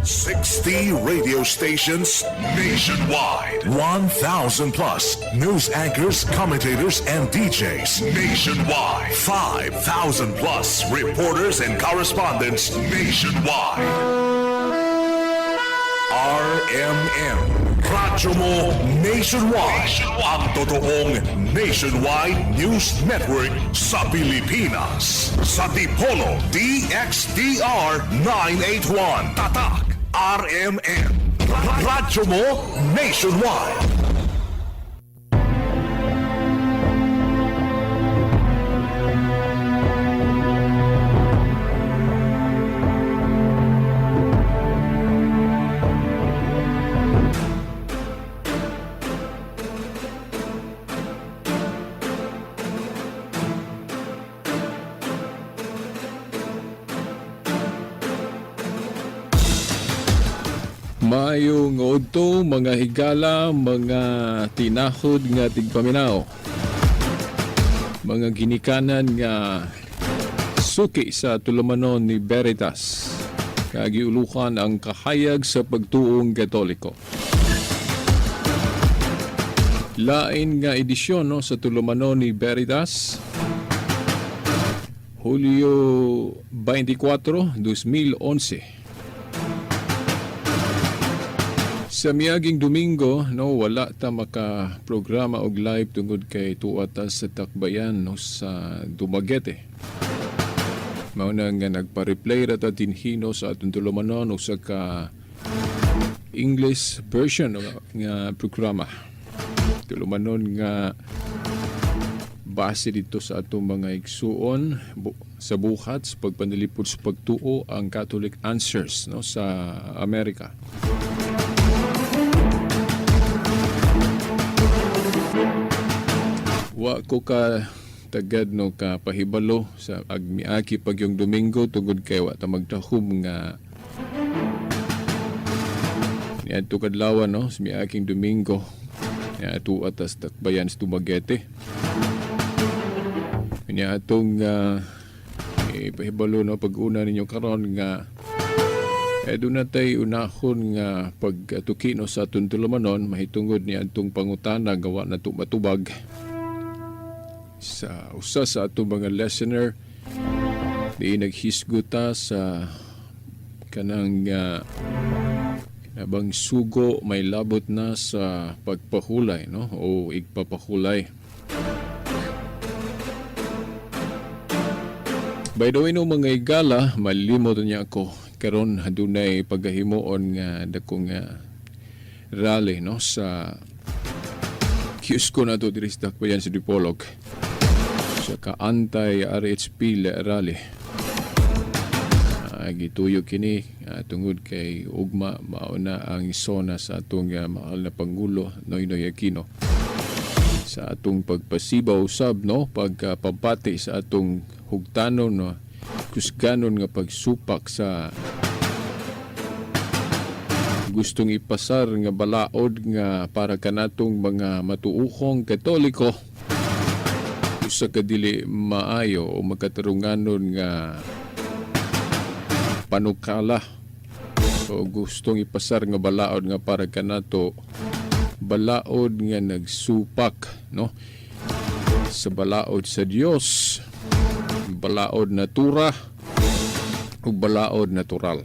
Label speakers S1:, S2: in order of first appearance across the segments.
S1: 60 radio stations nationwide. 1,000 plus news anchors, commentators, and DJs nationwide. 5,000 plus reporters and correspondents nationwide. RMN. Radyo mo nationwide. Ang totoong nationwide news network sa Pilipinas. Sa Dipolog, DXDR 981. Tatak RMN. Radyo mo nationwide.
S2: Maayong udto, mga higala, mga tinahod nga tigpaminaw. Mga ginikanan nga suki sa tulumanon ni Veritas. Kagiulukan ang kahayag sa pagtuong Katoliko. Lain nga edisyon, no, sa tulumanon ni Veritas. Hulyo 24, 2011. Sa miaging Domingo, no, wala ta maka programa og live tungod kay tuwa ta sa Dakbayan, no, sa Dumaguete. Mao na nga nagpa-replay ra ta dinhino sa atong tulumanon usa ka English version, no, nga programa. Tulumanon nga base dito sa atong mga igsuon sa buhat sa pagpanalipod sa pagtuo, ang Catholic Answers, no, sa Amerika. Wa ko ka tagad, no, ka pahibalo sa agmiaki pag yung Domingo tungod kay wa ta magtahum nga niadto kadlawan, no, sa miaking Domingo niadto atas Dakbayan sa Dumaguete. Nya atong ipahibalo, no, pag-una ninyo karon nga doon na tay unahon nga pagtuki, no, sa atong tulumanon mahitungod ni atong pangutana gawa na matubag sa usa sa atong mga listener di naghisguta sa kanang nabang sugo may labot na sa pagpahulay, no, o igpapahulay. By the way, no, mga igala, malimot niya ako karon adunay paghimuon nga dakong nga rally, no, sa kiosko na to diri sa Dakbayan sa Dipolog sa ka anti-RHP rally. Gituyo kini tungod kay ugma mao na ang SONA sa atong mahal na Pangulo Noynoy Aquino sa atong pagpasibaw usab, no, pagpabati sa atong hugtanon, no, kusganon nga pagsupak sa gustong ipasar nga balaod nga para kanatong mga matuukong Katoliko usa ka dili maayo o makatarunganon nga panukala o gustong ipasar nga balaod nga para kanato balaod nga nagsupak, no, sa balaod sa Dios, balaod natura o balaod natural,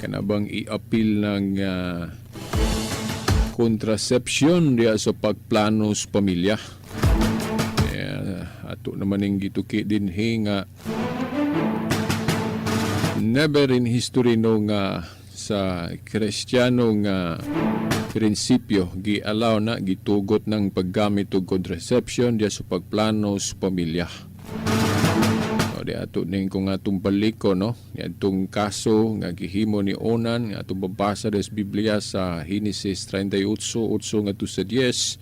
S2: kanabang iapil ng contraception diya sa pagplano sa pamilya. Eh, ato naman ning gituki dinhi nga never in history, no, nga sa Kristiyano nga prinsipyo gi-allow na, gitugot ng paggamit og contraception diya sa pagplano sa pamilya. O di ato ning kung atong baliko, no, atong kaso nga gihimo ni Onan nga atong babasa des Biblia sa Henesis 38:8 ngadto sa 10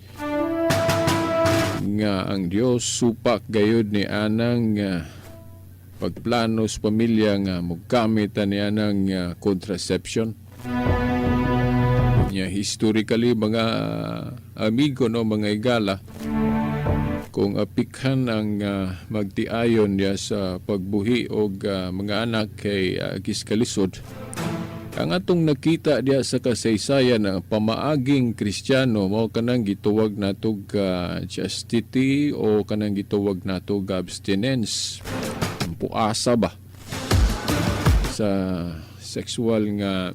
S2: nga ang Dios supak gayud ni anang pagplano sa pamilya nga mogamit ni anang contraception. Nya historically, mga amigo, no, mga igala, kung apikhan ang magtiayon niya sa pagbuhi og mga anak kay giskalisod. Ang atong nakita diha sa kasaysayan, ang pamaaging Kristiyano mao kanang gituwag natog chastity o kanang gituwag natog abstinence, puasa ba sa sexual nga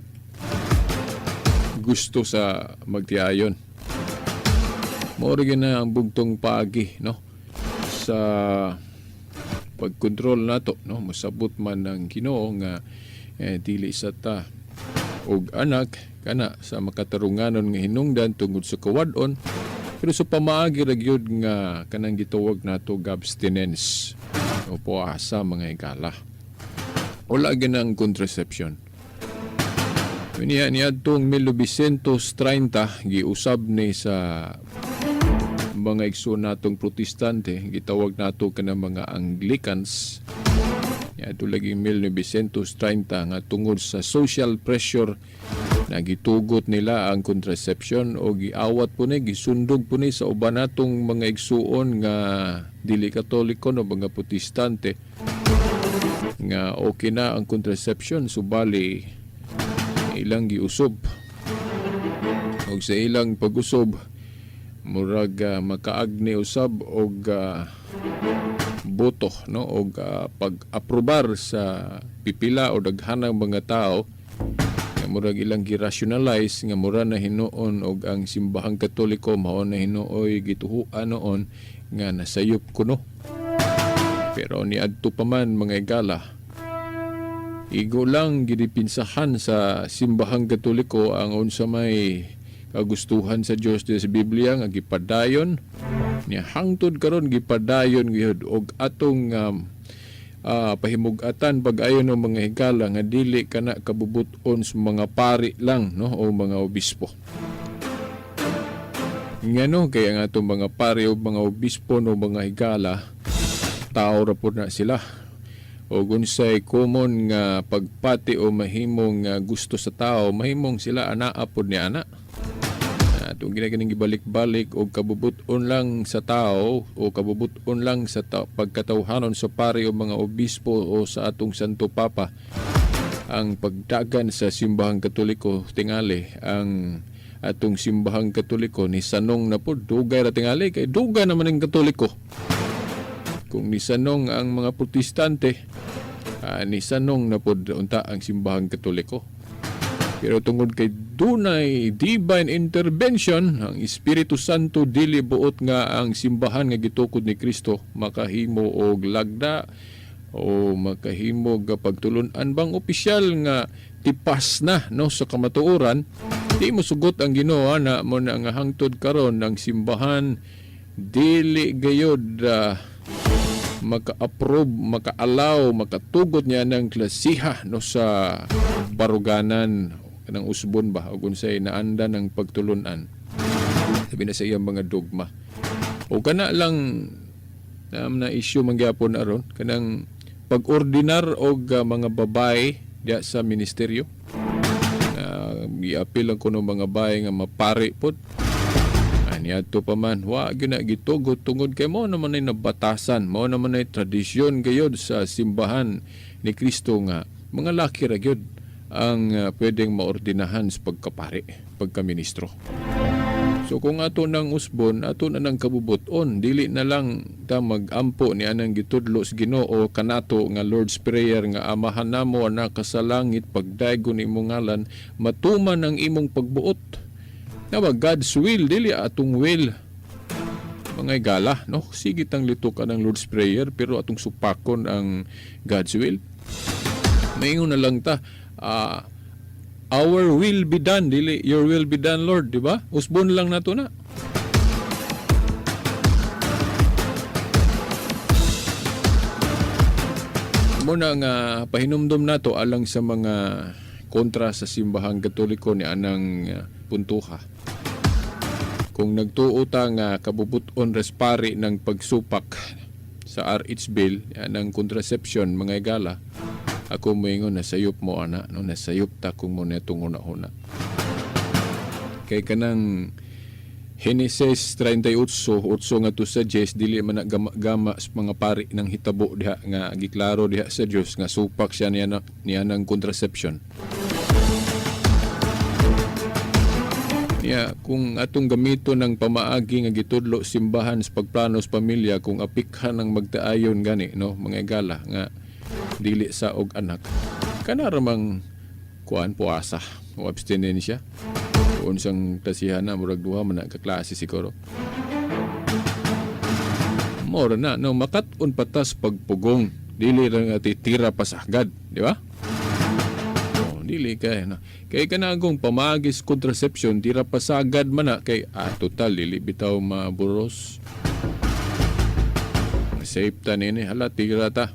S2: gusto sa magtiayon. Mao ra gyud na ang bugtong paagi, no, sa pagkontrol nato, no? Mosabot man ang Ginoo nga dili sa ta og anak kana sa makatarunganon nga hinungdan tungod sa kawad-on, pero sa pamaagi ra gyud nga kanang gituwag nato abstinence o puasa, mga higala. Wala gyud ang contraception. Niya niadtong 1930, giusab ni sa mga igsoon natong Protestante, gitawag nato kanang mga Anglicans. Niadto lagi 1930 nga tungod sa social pressure na gitugot nila ang contraception o giawat po ni, gisundog po ni sa uban natong mga igsuon nga dili Katoliko no, mga Protestante, nga okay na ang contraception, subali ilang giusob. Og sa ilang pag-usob, murag makaagni usab og boto, no, og pag-aprobar sa pipila o daghanang mga tao nga murag ilang gi-rationalize nga mura na hinuon og ang Simbahang Katoliko mao na hinuoy gituhuan noon nga nasayop kuno. Pero niadto pa man, mga igala, igo lang gidipinsahan sa Simbahang Katoliko ang unsa may kagustuhan sa Dios sa Biblia nga gipadayon niya hangtod karon. Gipadayon gyud og atong pahimug-atan pag-ayon ng mga higala nga dili kana kabubut-on sa mga pari lang, no, o mga obispo. Ngano kay ang atong mga pari o mga obispo, no, mga higala, tao ra pod na sila. O unsay common nga pagpati o mahimong gusto sa tao, mahimong sila anaa pod ni ana. Atong ginaganing gibalik-balik og kabubut-on lang sa tao o kabubut-on lang sa pagkatawhanon sa pari o mga obispo o sa atong Santo Papa ang pagdagan sa Simbahang Katoliko. Tingali ang atong Simbahang Katoliko ni sanong na po, dugay ra tingali, kay dugay naman ang Katoliko. Kung nisanong ang mga Protestante, nisanong na pod unta ang Simbahang Katoliko. Pero tungod kay dunay divine intervention ang Espiritu Santo, dili buot nga ang simbahan nga gitukod ni Kristo makahimo og lagda o makahimo og pagtulun-an bang opisyal nga tipas na, no, sa kamatuoran. Di mo sugot ang Ginoo na mo na nga hangtod karon ang simbahan dili gayod maka-approve, maka-allow, makatugot niya ng klasiha, no, sa baruganan ng usbon ba o kung unsay naanda ng pagtulunan sabi na sa iyang mga dogma. O kana lang na, na issue mangyapon aron kanang pag-ordinar og mga babae diya sa ministeryo. Giapil ang kuno mga babae nga mapari pod. Niadto pa man, wa gyud na gitugot tungod kay mo naman ay nabatasan, mao naman ay tradisyon gayod sa Simbahan ni Kristo nga mga laki ra gyud ang pwedeng maordinahan sa pagkapari, pagkaministro. So kung ato nang usbon, ato na nang kabubuton, dili na lang ta magampo ni anang gitudlo sa Ginoo kanato nga Lord's Prayer nga "Amahan namo nga sa langit, pagdaygon imong ngalan, matuman ang imong pagbuot." Nawa God's will, dili atong will. Mga igala, no? Sige tang litok ang Lord's Prayer, pero atong supakon ang God's will. Maingon na lang ta, "Our will be done," dili "Your will be done, Lord," di ba? Usbon lang nato na. Muna nga pahinumdom nato alang sa mga kontra sa Simbahang Katoliko ni anang puntuha. Kung nagtuo ta nga kabubuton respari ng pagsupak sa RH bill ng contraception, mga igala, ako moingon nasayop mo ana, no? Nasayop ta kung mo netong una-una. Kay kanang Genesis 38:8 nga to sa Diyos, dili man na gama sa mga pari ng hitabo diha nga giklaro diha sa Dios nga supak siya niya, niya ng contraception. Niya, kung atong gamito ng pamaagi nga gitudlo simbahan sa pagplano sa pamilya, kung apikhan ang magtaayon gani, no, mga igala nga dili sa og anak, kana ramang kuan, puasa o abstinensya. Unsang klasihan na, murag duha man na ka klase siguro. Mora na, no, makat-on patas pagpugong, dili ra nga titira pa sa agad, di ba? Oh, dili kay no. Kay kanagong pamagis contraception, tira pa sa agad man na kay total dili bitaw maburos. Safe ta nini, hala, tira ta.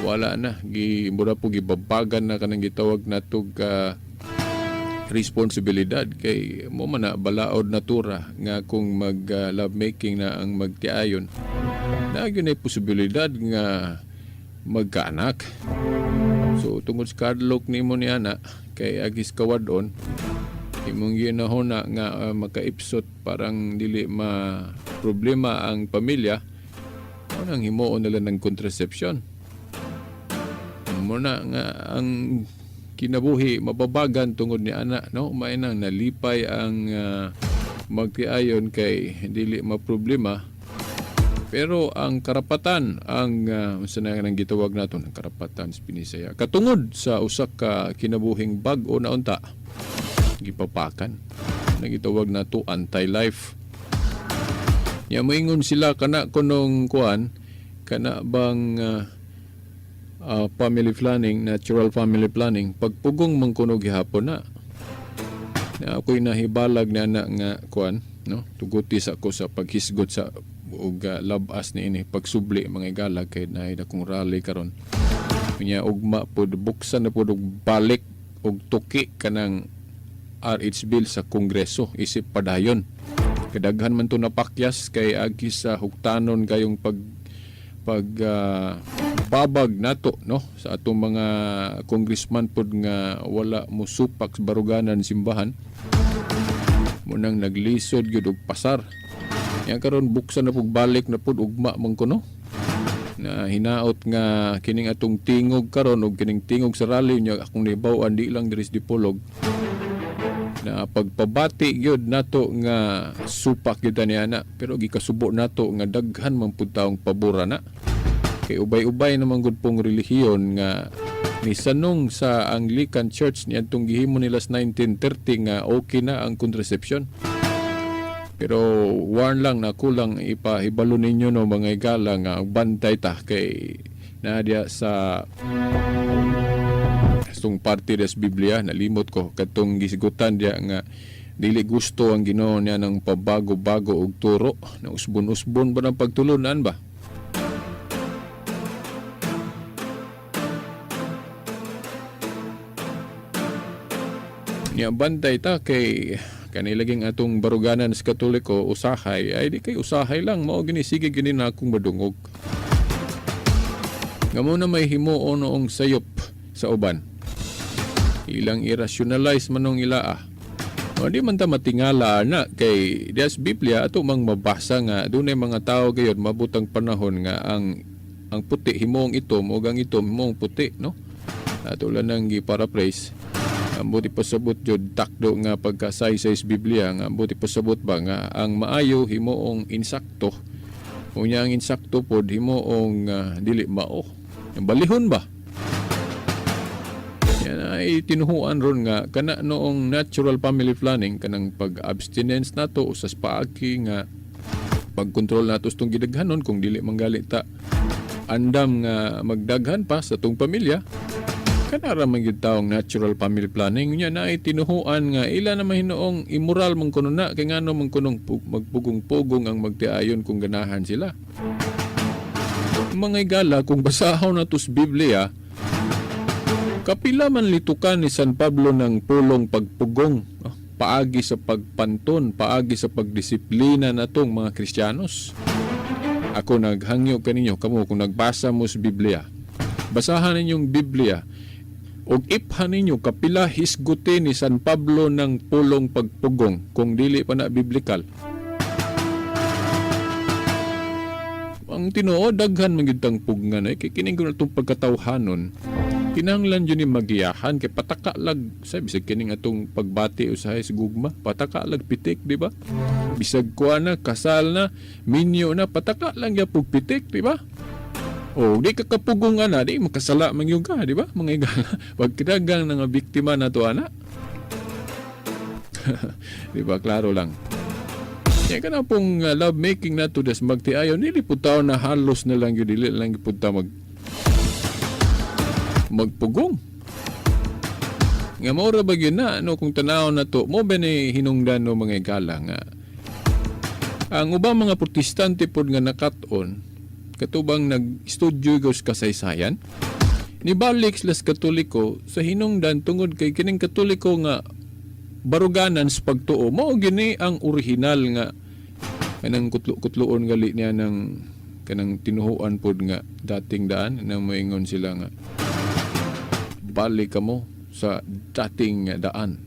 S2: Wala na, gi mura po gibabagan na kanang gitawag natog responsibilidad, kay mo man na balaod natura nga kung mag love making na ang magtiayon, na gyud ay posibilidad nga magkaanak. So tungod sa kadlok nimo niya na kay agis kawadon, imong ginahuna nga makaipsot, parang dili ma problema ang pamilya, mo nang himuon nila ng contraception. Mo na nga ang kinabuhi mababagan tungod ni ana, no, may nang nalipay ang magtiayon kay dili maproblema, pero ang karapatan, ang unsa na nang gitawag nato ng karapatan sa Binisaya katungod sa usa ka kinabuhing bag-o na unta, gipapakan nang gitawag nato anti-life. Nya moingon sila kana kunong kuan, kana bang family planning, natural family planning, pagpugong man kuno gihapon na. Na ako'y nahibalag na na nga kuan, no? Tuguti sa ko sa paghisgot sa ug labas ni ini pagsubli, mga igala, kay naay akong rally karon. Unya ugma pod buksan na pod og balik og tuki kanang RH bill sa Kongreso isip padayon. Kadaghan man to napakyas kay agi sa huktanon kayong pag pag babag nato, no, sa atong mga congressman pod nga wala mo supak sa baruganan simbahan, munang naglisod gyud og pasar. Yang karon buksan na pug balik na pud, ugma man kuno na hinaot nga kining atong tingog karon og kining tingog sa rally nya akong nahibaw-an di lang diri sa Dipolog na pagpabati gyud nato nga supak gyud ni ana, pero gikasubo nato nga daghan man pud taong pabora na kay ubay-ubay naman gud pong relihiyon nga nisanong sa Anglican Church niadtong gihimo nila sa 1930 nga okay na ang contraception. Pero warn lang na kulang ipahibalo ninyo, no, mga igala, nga bantay ta kay naa diya sa atong parte des Biblia, nalimot ko, katong gisgutan diya nga dili gusto ang Ginoo niya ng pabago-bago og turo na usbon-usbon ba ng pagtulunan ba. Nya bantay ta kay kanilaging atong baruganan sa Katoliko usahay ay di kay usahay lang mao gini, sige gini na akong madungog nga mo na may himuon noong sayop sa uban, ilang irrationalize manong ila ah. O di man ta matingala na kay dias Biblia ato mang mabasa nga dunay mga tao gayod mabutang panahon nga ang puti himong itom ug ang itom himong puti, no? Ato lang nang gi-paraphrase. Ang buti pasabot jud takdo nga pagkasaysay sa Biblia nga buti pasabot ba nga ang maayo himuong insakto, unya ang insakto pod himuong dili mao. Balihon ba? Yan ay tinuhuan ron nga kana noong natural family planning, kanang pag-abstinence nato usas paagi nga pagkontrol nato sa tong gidaghanon kung dili manggali ta andam nga magdaghan pa sa tong pamilya, kana ra man gyud taong natural family planning. Nya na ay tinuhuan nga ila na mahinoong immoral man kuno na kay ngano man kunong magpugong-pugong ang magtiayon kung ganahan sila. Mga igala, kung basahon nato sa Biblia, kapila man litukan ni San Pablo ng pulong pagpugong, paagi sa pagpanton, paagi sa pagdisiplina natong mga Kristiyanos. Ako naghangyo kaninyo, kamo kung nagbasa mo sa Biblia, basahan ninyong Biblia ug iphan ninyo kapila hisguti ni San Pablo ng pulong pagpugong kung dili pa na biblical. Ang tinuod, daghan man gyud tang pugnan eh kay kining gud atong pagkatawhanon. Kinahanglan yun ni magiyahan kay pataka lag sa bisag kining atong pagbati usahay sa gugma, pataka lag pitik, di ba? Bisag kuha na, kasal na, minyo na, pataka lang gyapon pitik, di ba? O di ka kapugong ana, di makasala man gyud ka, di ba? Mga igala, pagkadagang nga biktima na to ana. Di ba? Klaro lang. Yan ka na pong love making na to des magtiayon, dili pud taon na halos na lang yun, dili lang pud ta magpugong. Nga maura ba yun na, no, kung tanaw na to, mo ba ni hinungdan, no, mga igala, nga ang ubang mga Protestante pod nga nakat-on, katubang nag-studio sa kasaysayan, nibalik sila sa Katoliko sa hinungdan tungod kay kining Katoliko nga baruganan sa pagtuo mao gini ang orihinal nga kanang kutlo-kutloon gali niya ng kanang tinuhuan pod nga dating daan na moingon sila nga balik kamo sa dating daan.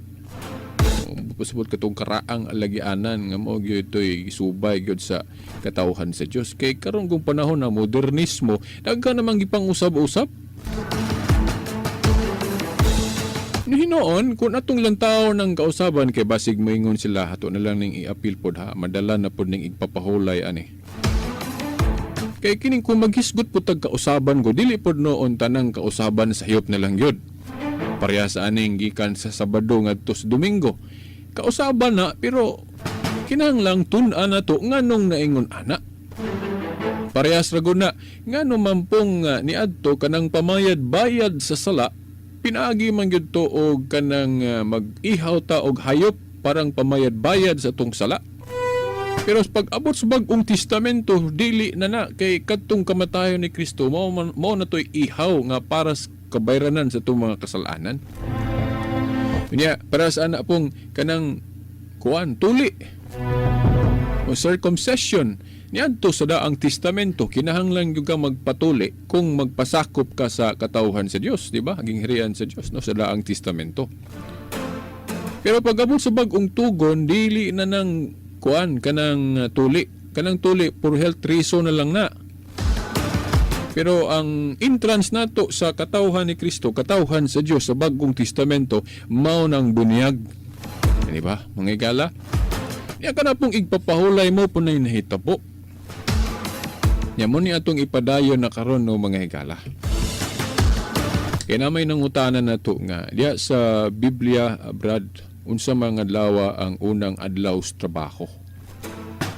S2: Pasabot katong karaang alagianan nga mao gyud ito'y subay gyud sa katawhan sa Dios, kay karon kung panahon na modernismo, daghan namang gipang-usab-usab. Hinoon, kung atong lantaw ng kausaban kay basig moingon sila, ato na lang ning i-appeal pod ha, madala na pod ning igpapahulay ani. Kay kining kung maghisgot po tag kausaban ko, dili pod noon tanang kausaban sa hayop na lang yun. Pareha sa aning gikan sa Sabado ngadto sa Domingo. Kausaban na, pero kinahanglang tun-an na to nganong naingon ana. Parehas ra gud na ngano mampong niadto kanang pamayad-bayad sa sala, pinaagi man gyud to og kanang mag-ihaw ta og hayop parang pamayad-bayad sa atong sala. Pero sa pag-abot sa Bagong Testamento, dili na na kay kadtong kamatayon ni Kristo mao na to'y ihaw nga para sa kabayranan sa itong mga kasalanan. Unya, para sa anak pong kanang kuan, tuli o circumcision, niadto sa Daang Testamento, kinahanglan gyud ka magpatuli kung magpasakop ka sa katawhan sa Dios, di ba? Gingharian sa Dios, no, sa Daang Testamento. Pero pag abot sa Bagong Tugon, dili na nang kuan kanang tuli. Kanang tuli for health reason na lang na. Pero ang entrance nato sa katawhan ni Kristo, katawhan sa Dios sa Bagong Testamento, mao nang bunyag. Di ba? Mga igala? Nya ka na pong igpapahulay mo po na nahitabo. Nya mo ni atong ipadayon na karon, no, mga higala. Kaya na may nangutanan na to nga diya sa Biblia, Brad, unsa mga adlaw ang unang adlaw sa trabaho?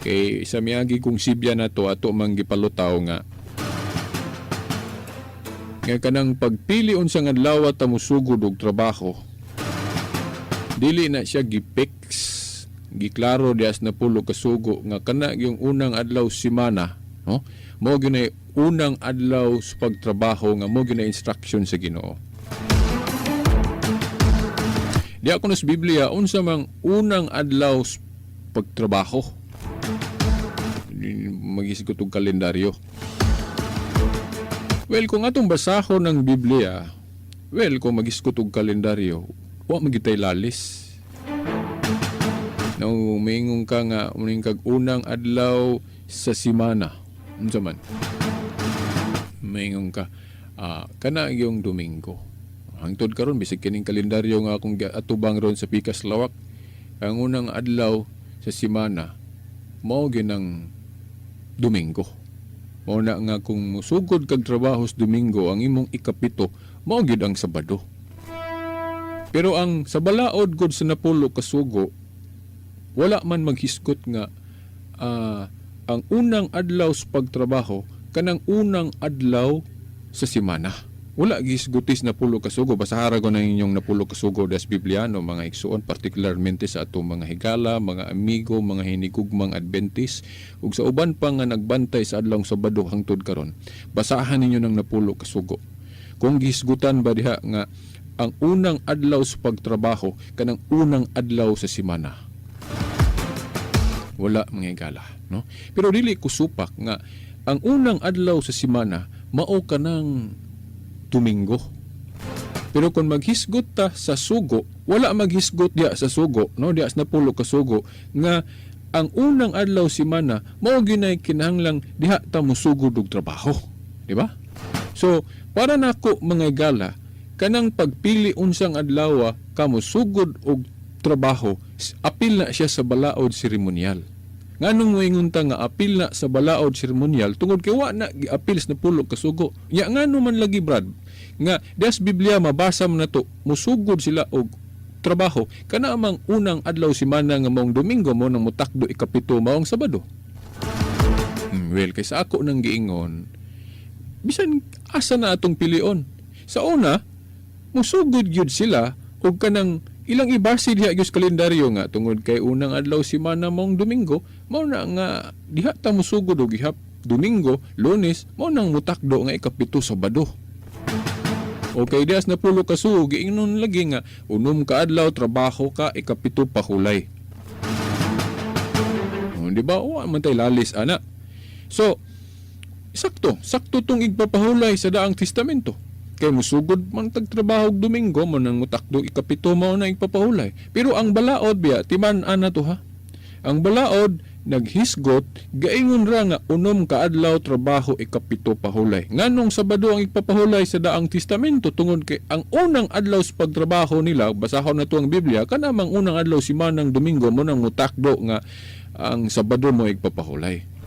S2: Kay sa miagi kong sibya na to, ato mang gipalutaw nga kanang pagpili unsang adlaw ta mosugod og trabaho, dili na siya gipix, giklaro diya sa napulo kasugo nga kana yung unang adlaw simana, no, mo gyud unang adlaw sa pagtrabaho nga mo gyud instruction sa Ginoo. Diya kuno sa Biblia, unsa mang unang adlaw sa pagtrabaho? Magisgot og kalendaryo. Well, kung atong basahon ng Biblia, well, kung magisgot og kalendaryo, wa magitay lalis. No, moingon ka nga uning kag unang adlaw sa simana. Unsa man? Moingon ka kana yung Domingo. Hangtod karon, bisag kining kalendaryo nga akong atubang ron sa Pikas Lawak, ang unang adlaw sa simana mao gyud ang Domingo. Mao na nga kung musugod kag trabaho sa Domingo, ang imong 7 mao gyud ang Sabado. Pero ang sa balaod gud sa napulo kasugo, wala man maghisgot nga ang unang adlaw sa pagtrabaho kanang unang adlaw sa simana. Wala gisgutis napulo kasugo. Basahara ko na inyong napulo kasugo das Bibliano, mga igsuon, particularmente sa atong mga higala, mga amigo, mga hinigugmang Adventist, ug sa uban pa nga nagbantay sa adlawng Sabado hangtod karon. Basahan ninyo ng napulo kasugo. Kung gisgutan ba diha nga ang unang adlaw sa pagtrabaho kanang unang adlaw sa simana. Wala, mga higala, no? Pero dili ko supak nga ang unang adlaw sa simana mao kanang Domingo. Pero kung maghisgot ta sa sugo, wala maghisgot diya sa sugo, no, diya sa napulo ka sugo nga ang unang adlaw simana mao ginay kinahanglang diha ta mosugod og trabaho, di ba? So, para nako, mga higala, Kanang pagpili unsang adlaw kamo sugod og trabaho, apil na siya sa balaod seremonyal. Nganong moingon ta nga apil na sa balaod seremonyal? Tungod kay wa na giapil sa napulo ka sugo. Nya ngano man lagi, Brad, nga des Biblia mabasa man nato musugod sila og trabaho kana amang unang adlaw semana nga maong Domingo, mo nang mutakdo ikapito maong Sabado? Well, kay sa ako nang giingon, bisan asa na atong pilion. Sa una, musugod gyud sila og kanang ilang ibase diha gyud sa kalendaryo nga tungod kay unang adlaw semana maong Domingo, mao na nga diha ta musugod og gihap Domingo, Lunes, mao nang mutakdo nga ikapito Sabado. Okay, dias na pulo ka sugo, giingnon lagi nga unom ka adlaw trabaho ka, ikapito pahulay. O, di ba? Wa man tay lalis ana. So, sakto, sakto tong igpapahulay sa Daang Testamento. Kay musugod man tagtrabaho og Domingo, mo nang mutakdo ikapito mao na igpapahulay. Pero ang balaod biya, timan ana to ha. Ang balaod naghisgot, gaingon ra nga unom ka adlaw trabaho, ikapito pahulay. Nganong Sabado ang igpapahulay sa Daang Testamento? Tungod kay ang unang adlaw sa pagtrabaho nila, basahon na to ang Biblia, kanamang unang adlaw si manang Domingo, mo nang mutakdo nga ang Sabado mo igpapahulay.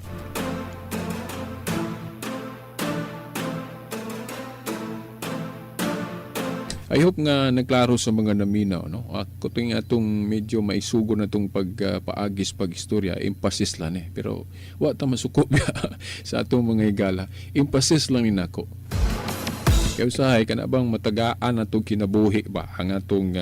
S2: I hope nga nagklaro sa mga naminaw, no? Ako tuwing atong medyo maisugo na itong pagpaagis pag-istorya, emphasis lang eh. Pero wa ta masuko sa atong mga higala. Emphasis lang ni nako. Kaya usahay kana bang matagaan atong kinabuhi ba ang atong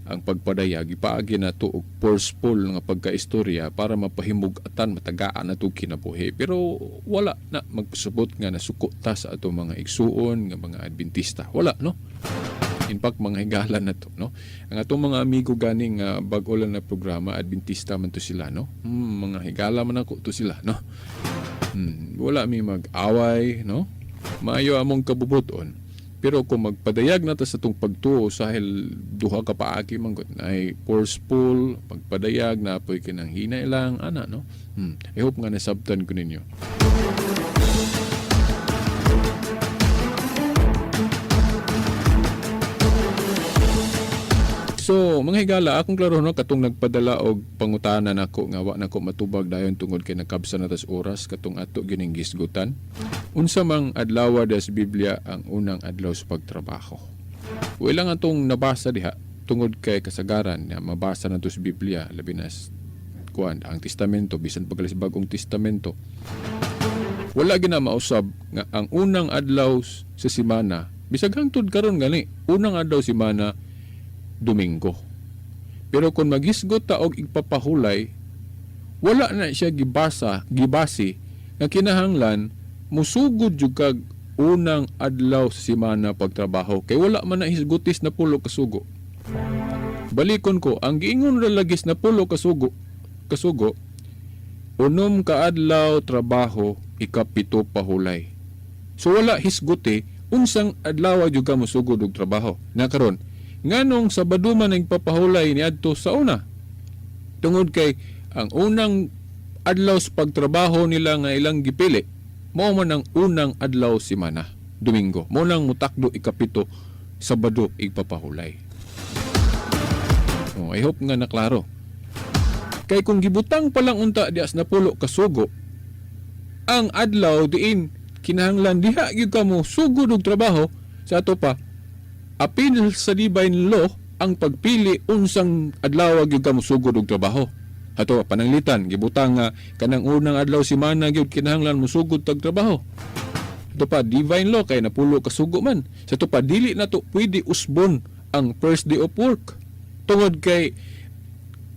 S2: ang pagpadayag, ipaagi nato og forceful nga pagkaistorya para mapahimug-atan matagaan nato kinabuhi. Pero wala na magpasabot nga nasuko ta sa atong mga igsuon nga mga Adventista. Wala, no? In fact, mga higala na to, no? Ang atong mga amigo ganing bag-o lang na programa, Adventista man to sila, no? Mga higala man ako to sila, no? Wala mi mag-away, no? Maayo among kabubuton. Pero kung magpadayag na ta sa itong pagtuo sahil duha ka paagi man gud ay forceful pagpadayag na apoy kinang hinay lang ana, no? I hope nga nasabtan ko ninyo. So, mga higala, akong klaro no, katong nagpadala og pangutana nako nga wa nako matubag dayon tungod kay nakabsa na tas oras katong ato gining gisgutan. Unsa mang adlaw des Biblia ang unang adlaw sa pagtrabaho? Wala nga atong nabasa diha tungod kay kasagaran nga mabasa na to sa Biblia, labi na kuan ang testamento, bisan pagalis Bagong Testamento. Wala gina mausab nga ang unang adlaw sa semana, bisag hangtod karon gani, unang adlaw semana Domingo. Pero kung maghisgot ta og igpapahulay, wala na siya gibasi nga kinahanglan musugod jud kag unang adlaw sa semana pagtrabaho kay wala man na hisgutis na pulo kasugo. Balikon ko, ang giingon ra lagis na pulo kasugo, unom ka adlaw trabaho, ikapito pahulay. So wala hisguti unsang adlaw jud ka mosugod og trabaho. Na karon, nganong Sabado man ang papahulay niadto sa una? Tungod kay ang unang adlaw sa pagtrabaho nila nga ilang gipili, mao man ang unang adlaw semana, Domingo. Mao nang mutakdo ikapito, Sabado igpapahulay. Oh, I hope nga naklaro. Kay kung gibutang pa lang unta dias napulo kasugo, ang adlaw diin kinahanglan diha gyud kamo sugod og trabaho, sa ato pa apil sa divine law ang pagpili unsang adlaw gyud kamo sugod og trabaho. Ato pananglitan gibutang nga kanang unang adlaw semana gyud kinahanglan mosugod tag trabaho. Ato pa divine law kay napulo ka sugo man. Sa ato pa dili na to pwede usbon ang first day of work. Tungod kay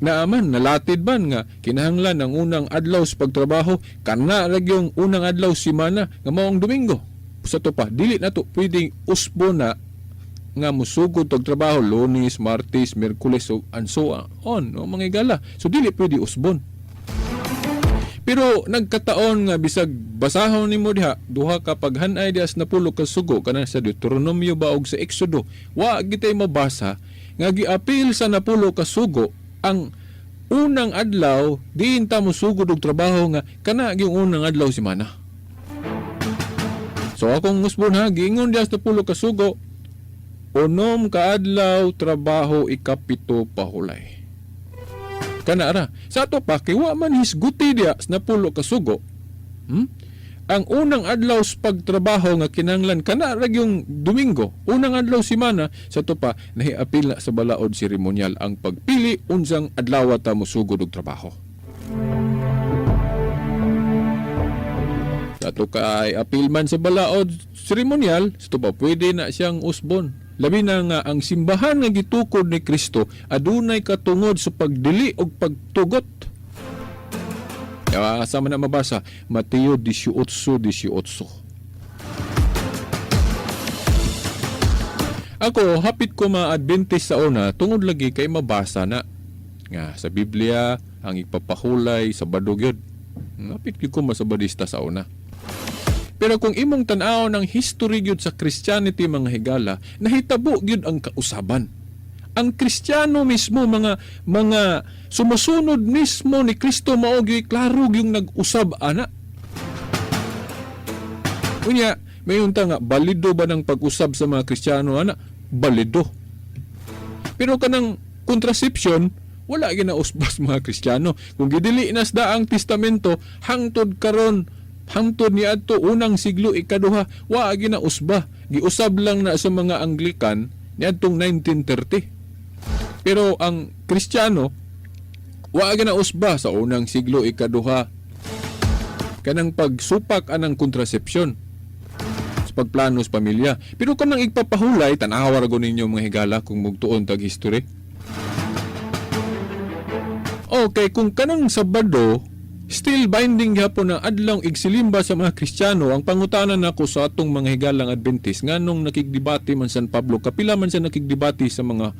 S2: naaman nalatid man nga kinahanglan ang unang adlaw sa pagtrabaho kana ra gyung unang adlaw semana nga mao ang Domingo. Sa ato pa dili na to pwedeng usbon na nga musugod og trabaho Lunes, Martes, Miyerkules so, and so on, no, mga higala. So dili pwede usbon. Pero nagkataon nga bisag basahon nimo diha duha ka paghanay diha sa napulo ka sugo kanang sa Deuteronomio ba og sa Exodo, wa gitay mabasa nga giapil sa napulo ka sugo ang unang adlaw diin ta mosugod og trabaho nga kana gyung unang adlaw semana. So akong usbon ha, giingon diha sa napulo ka sugo, 6 ka adlaw trabaho, ikapito pahulay. Kana ra. Sa ato pa kay wa man hisguti diya sa 10 ka sugo. Ang unang adlaw sa pagtrabaho nga kinanglan kana ra yung Domingo, unang adlaw semana. Sa ato pa nahiapil na sa balaod seremonyal ang pagpili unsang adlaw ta mosugod og trabaho. Sa ato kay apil man sa balaod seremonyal, sa ato pa pwede na siyang usbon. Labi na nga ang simbahan nga gitukod ni Kristo adunay katungod sa pagdili og pagtugot. Asa man na mabasa? Mateo 18:18. Ako, hapit ko ma-Adventist sa una, tungod lagi kay mabasa na nga sa Biblia, ang ipapahulay sa Sabado gyud. Hapit gyud ko masabadista sa una. Pero kung imong tan-aw ng history gyud sa Christianity, mga higala, nahitabo gyud ang kausaban. Ang Kristiyano mismo, mga sumusunod mismo ni Kristo, mao gyud klaro gyud nag-usab ana. Unya, mayon ta nga balido ba ng pag-usab sa mga Kristiyano ana? Balido. Pero kanang contraception, wala ginausbas mga Kristiyano. Kung gidili na sa Daang Testamento, hangtod karon, hangtod niadto unang siglo ikaduha, wa ginausba. Giusab lang na sa mga Anglican niadtong 1930. Pero ang Kristiyano, wa ginausba sa unang siglo ikaduha kanang pagsupak anang kontrasepsyon sa pagplano sa pamilya. Pero kanang igpapahulay, tan-awa ra gud ninyo, mga higala, kung mugtuon tag history. Okay, kung kanang Sabado, still binding gyapon na adlaw igsilimba sa mga Kristiyano, ang pangutana nako sa atong mga higalang Adventist, nganong nakigdebate man San Pablo, kapila man siya nakigdebate sa mga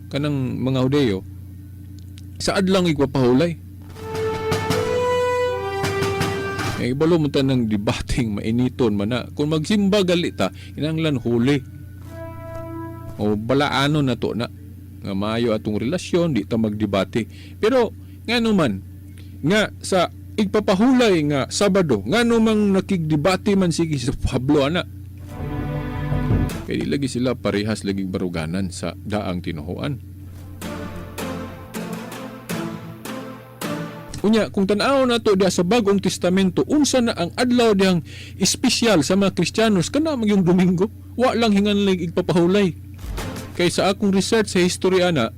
S2: kanang mga Hudeyo sa adlaw igpapahulay? Eh, ibalo mo ta ng debating mainiton man na. Kung magsimba gali ta, kinahanglan huli. O balaano na to na nga maayo atong relasyon, di ta magdebate. Pero ngano man nga sa igpapahulay nga Sabado, ngano mang nakigdebate man sige sa Pablo ana? Kay di lagi sila parehas lagi baruganan sa daang tinuhuan. Unya, kung tan-aw nato diha sa Bagong Testamento, unsa na ang adlaw dihang espesyal sa mga Kristiyanos? Kana man yung Domingo. Wa lang hinganlig igpapahulay. Kay sa akong research sa history ana,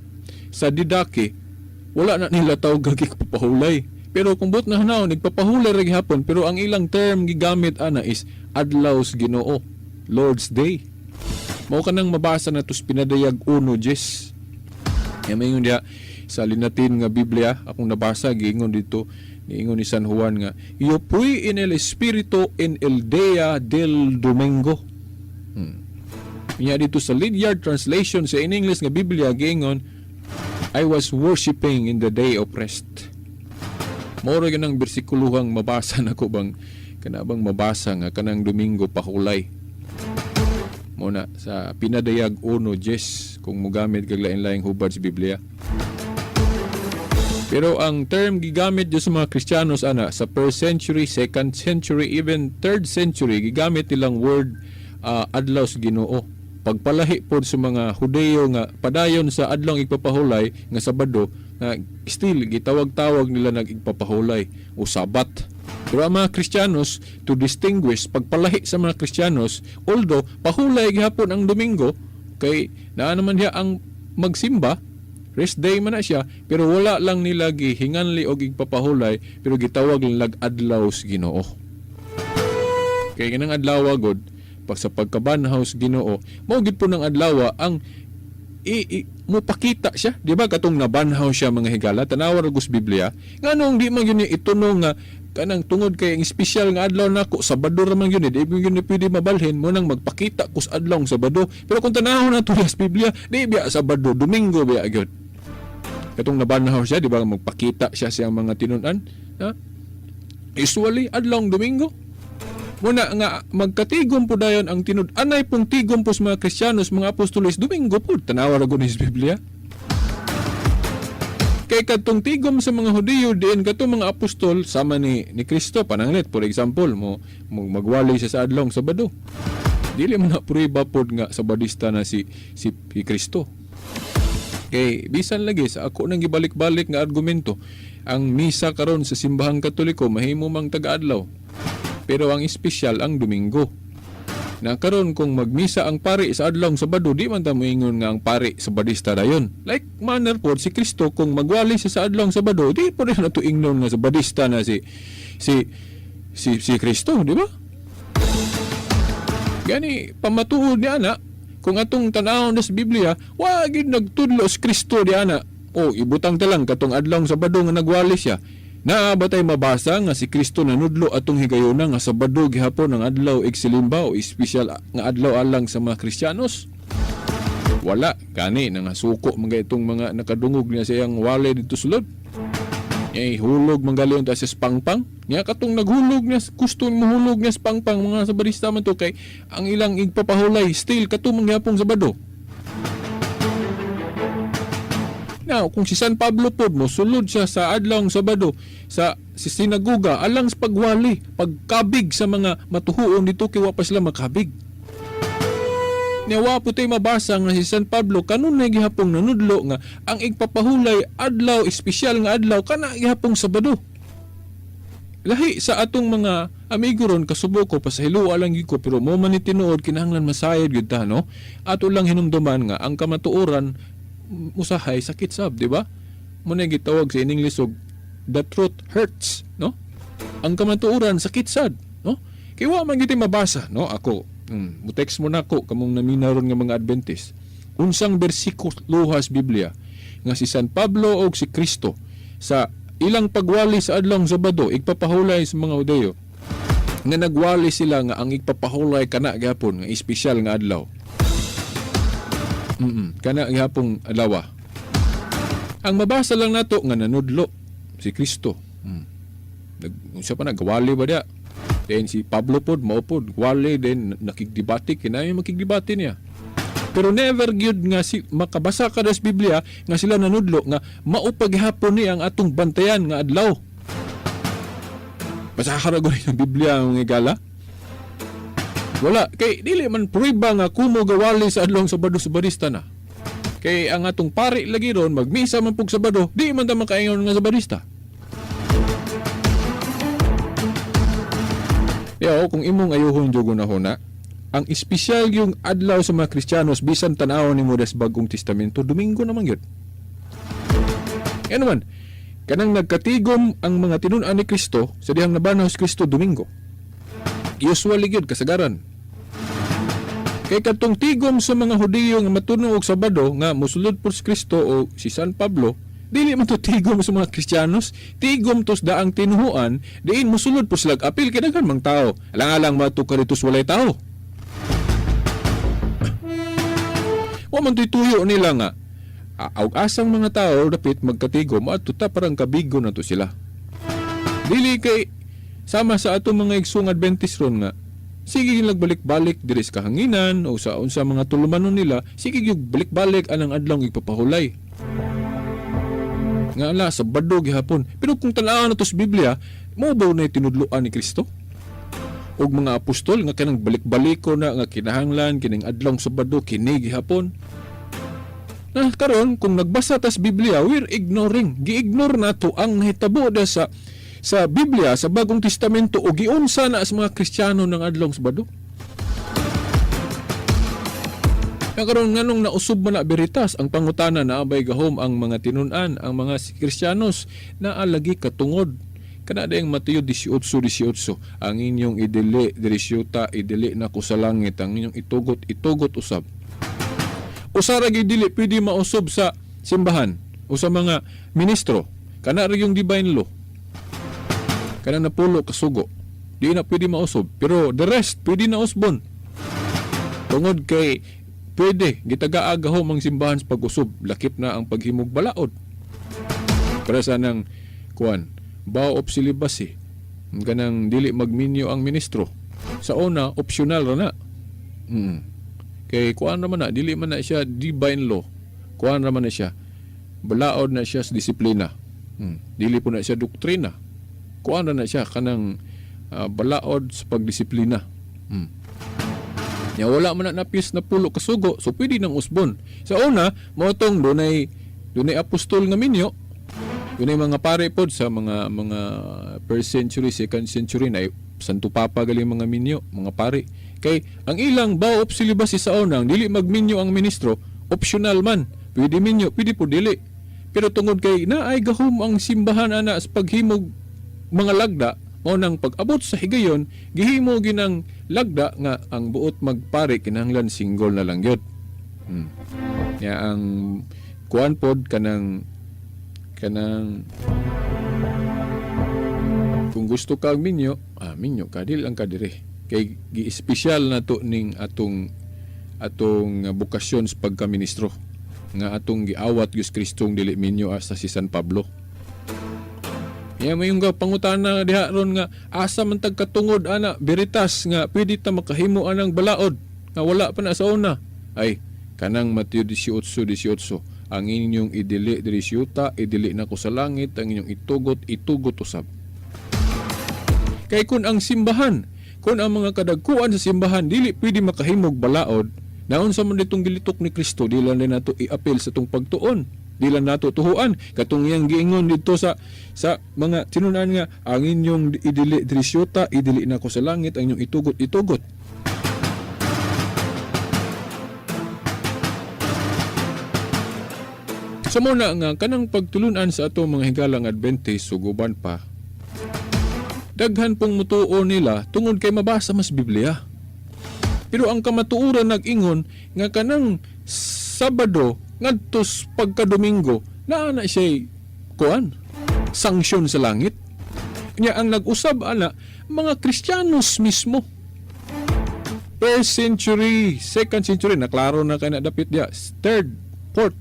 S2: sa Didache, wala na nila tawag igpapahulay. Pero kung buot na hanaw, nagpapahulay ra gihapon, pero ang ilang term gigamit ana is adlaw sa Ginoo, Lord's Day. Mao kanang mabasa na tos Pinadayag 1:10. Ya mayon diha sa Linatin nga Biblia akong nabasa, giingon dito, niingon ni San Juan nga "Yo fui en el espíritu en el día del domingo." Nya dito sa Lydiard Translation sa in English nga Biblia, giingon, "I was worshiping in the day of rest." Mao ra gyud ang bersikuluhang mabasa nako bang kana bang mabasa nga kanang Domingo pahulay. Mo na sa Pinadayag 1:10 kung mogamit kag lain-laing hubad sa Biblia. Pero ang term gigamit dyan sa mga Kristiyanos ana sa first century, second century, even third century, gigamit nilang word adlaw sa Ginoo. Pagpalahi pod sa mga Hudeyo nga padayon sa adlaw igpapahulay nga Sabado, nga still gitawag-tawag nila nag igpapahulay o Sabat. Pero ang mga Kristiyanos, to distinguish, pagpalahi sa mga Kristiyanos, although pahulay gihapon ang Domingo, kay naa naman diha ang magsimba, rest day man na siya, pero wala lang nila gihinganli og igpapahulay, pero gitawag lang adlaw sa Ginoo. Kay kanang adlaw gud, pag sa pagkabanhaw sa Ginoo, mao gid po ng adlaw ang i mopakita siya, di ba katong nabanhaw siya, mga higala, tanawa ra sa Biblia, nganong di man yun itunong nga kanang tungod kay ang espesyal nga adlaw nako Sabado ra man yun, eh, di man yun pwede mabalhin mo nang magpakita ko sa adlaw Sabado? Pero kung tanawon nato sa Biblia, di biya Sabado, Domingo biya gyud. Katong nabanhaw siya, di ba magpakita siya sa mga tinun-an, ha? Usually adlaw Domingo. Muna nga magkatigom po dayon ang tinud anay pong tigom po sa mga Kristiyanos, mga apostoles, Domingo po. Tanawa ra gud ni sa Biblia. Kay kadtong tigom sa mga Hudiyo diin katong mga apostol sama ni Kristo pananglit, for example, mo magwali siya sa adlong Sabado. Dili man na prueba pod nga Sabadista na si Kristo. Kay bisan lagi sa ako nang gibalik-balik nga argumento, ang misa karon sa simbahang Katoliko mahimo mang taga-adlaw. Pero ang espesyal ang Domingo. Na karon kung magmisa ang pari sa adlawng Sabado, di man ta moingon nga ang pari Sabadista dayon. Like manner pod si Kristo, kung magwali siya sa adlawng Sabado, di po rin nato ingnon nga Sabadista na si Kristo, di ba? Gani pamatuod ni ana, kung atong tan-awon sa Biblia, wa gid nagtudlo si Kristo di ana. O ibutang ta lang katong adlawng Sabado nga nagwali siya. Naa ba tay mabasa nga si Kristo nanudlo atong higayona nga Sabado gihapon ang adlaw igsilimba o espesyal nga adlaw alang sa mga Kristiyanos? Wala. Gani nangasuko mga itong mga nakadungog niya sa iyang wali dito sulod. Eh, hulog manggalyon ta sa pangpang. Niya katong naghulog niya, gusto muhulog niya sa pangpang, mga Sabadista man to, kay ang ilang igpapahulay still kato mangyapong Sabado. Now, kung si San Pablo pod mo sulod siya sa adlawng Sabado sa si sinagoga alang sa pagwali, pagkabig sa mga matuhuon dito kay wa pa sila makabig. Nya wa po tay mabasa nga si San Pablo kanunay gihapong nanudlo nga ang igpapahulay adlaw espesyal nga adlaw kana gihapong Sabado. Lahi sa atong mga amigo ron, kasubo ko, pasahilua lang gyud ko, pero mo man ni tinuod, kinahanglan masayod gyud ta, no? Ato lang hinumduman nga ang kamatuoran usahay sakit sab, di ba? Mo na gitawag sa ining lisog, the truth hurts, no? Ang kamatuoran sakit sad, no? Kay wa man gyud mabasa, no? Ako, mo-text mo nako kamong naminaron nga mga Adventist. Unsang bersikulo sa Biblia nga si San Pablo og si Kristo sa ilang pagwali sa adlawng Sabado igpapahulay sa mga Hudeyo nga nagwali sila nga ang igpapahulay kana gihapon nga espesyal nga adlaw? Kana gihapong adlaw. Ang mabasa lang nato nga nanudlo si Kristo. Nag unsa pa, nagwali ba diya? Then si Pablo pod mao pod wali, then nakigdebate, kinay makigdebate niya. Pero never gyud nga si makabasa ka sa Biblia nga sila nanudlo nga mao paghapon ni ang atong bantayan nga adlaw. Basa ka ra gud ang Biblia, mga igala. Wala kay dili man prueba nga kumo gawali sa adlawng Sabado, Sabadista na. Kay ang atong pari lagi ron magmisa man pug Sabado, di man ta makaingon nga Sabadista. Yo, kung imong ayuhon jugo na huna, ang espesyal yung adlaw sa mga Kristiyanos bisan tan-awon nimo sa Bagong Testamento, Domingo naman gyud. Yan naman, kanang nagkatigom ang mga tinun-an ni Kristo sa dihang nabanaw si Kristo, Domingo. Usually gyud kasagaran. Kay katong tigom sa mga Hudiyo nga matuno og Sabado nga mosulod po si Kristo o si San Pablo, dili man to tigom sa mga Kristiyanos, tigom tos daang tinuhuan, diin mosulod po sila apil kay daghan mang tao. Alang-alang mato ka dito walay tao. Wa man to'y tuyo nila nga og asang mga tao dapit magkatigom adto ta parang kabigo na to sila. Dili kay sama sa atong mga igsoong Adventist ron nga sige gyud nagbalik-balik diri sa kahanginan o sa unsa mga tulumanon nila, sige gyud balik-balik anang adlaw igpapahulay. Nga ala Sabado gihapon. Pero kung tan-awon nato sa Biblia, mo ba na tinudloan ni Kristo og mga apostol nga kanang balik-baliko na nga kinahanglan kining adlawng Sabado kini gihapon? Na karon kung nagbasa tas Biblia, we're ignoring, gi-ignore nato ang nahitabo da sa Biblia sa Bagong Testamento o giunsa na sa mga Kristiyano ng adlawng Sabado. Kaya karon nganong nausub man na beritas ang pangutana, naabay gahom ang mga tinun-an, ang mga Kristiyanos naa lagi katungod kana dayang Mateo 18:18, ang inyong idili diri sa yuta, idili nako sa langit, ang inyong itugot, itugot usab. Usa ra gyud dili pwede mausob sa simbahan o sa mga ministro, kana ra yung divine law, kana napulo kasugo, di na pwede mausob, pero the rest pwede na usbon tungod kay pwede gitagaa gahom ang simbahan sa pag-usob, lakip na ang paghimog balaod para sa nang kuan, vow of celibacy, kanang dili magminyo ang ministro. Sa una optional ra na. Kay kuan naman na, dili man na siya divine law, kuan naman na siya, balaod na siya sa disiplina. Dili po na siya doktrina, kuan na na siya kanang balaod sa pagdisiplina. Nya wala man na napis na 10 ka sugo, so pwede nang usbon. Sa una, mao tong dunay dunay apostol nga minyo, dunay mga pare pod sa mga first century, second century na Santo Papa galing mga minyo, mga pare. Kay ang ilang vow of celibacy sa unang dili magminyo ang ministro, optional man. Pwede minyo, pwede po dili. Pero tungod kay naay gahom ang simbahan ana sa paghimog mga lagda, mao nang pag-abot sa higayon, gihimo ginang lagda nga ang buot magpare kinahanglan single na lang gyud. Ya ang kuan pod kanang kanang kung gusto ka minyo, minyo ka, dili lang ka dire. Kay gi-espesyal na to ning atong atong bokasyon sa pagkaministro nga atong giawat Diyos Kristong dili minyo hasta si San Pablo. Ya may yung pangutana diha ron nga asa man tag katungod ana veritas nga pwede ta makahimo anang balaod nga wala pa na sa una. Ay kanang Mateo 18:18, ang inyong idili diri sa yuta, idili nako sa langit, ang inyong itugot, itugot usab. Kay kun ang simbahan, kun ang mga kadagkuan sa simbahan dili pwede makahimog balaod, naunsa man ditong gilitok ni Kristo, di lang din nato iapil sa tong pagtuon. Di lang nato tuhuan katong iyang giingon didto sa mga tinunan nga ang inyong idili diri sa yuta, idili nako sa langit, ang inyong itugot, itugot. Sa muna nga kanang pagtulunan sa ato mga higalang Adventist suguban pa, daghan pong mutuo nila tungod kay mabasa mas Biblia. Pero ang kamatuoran nag-ingon nga kanang Sabado ngadto pagka-Domingo naa na siya'y kuan, sanksyon sa langit. Nya ang nag-usab ana mga Kristiyanos mismo. First century, second century, naklaro na kay na dapit diya. Third, fourth.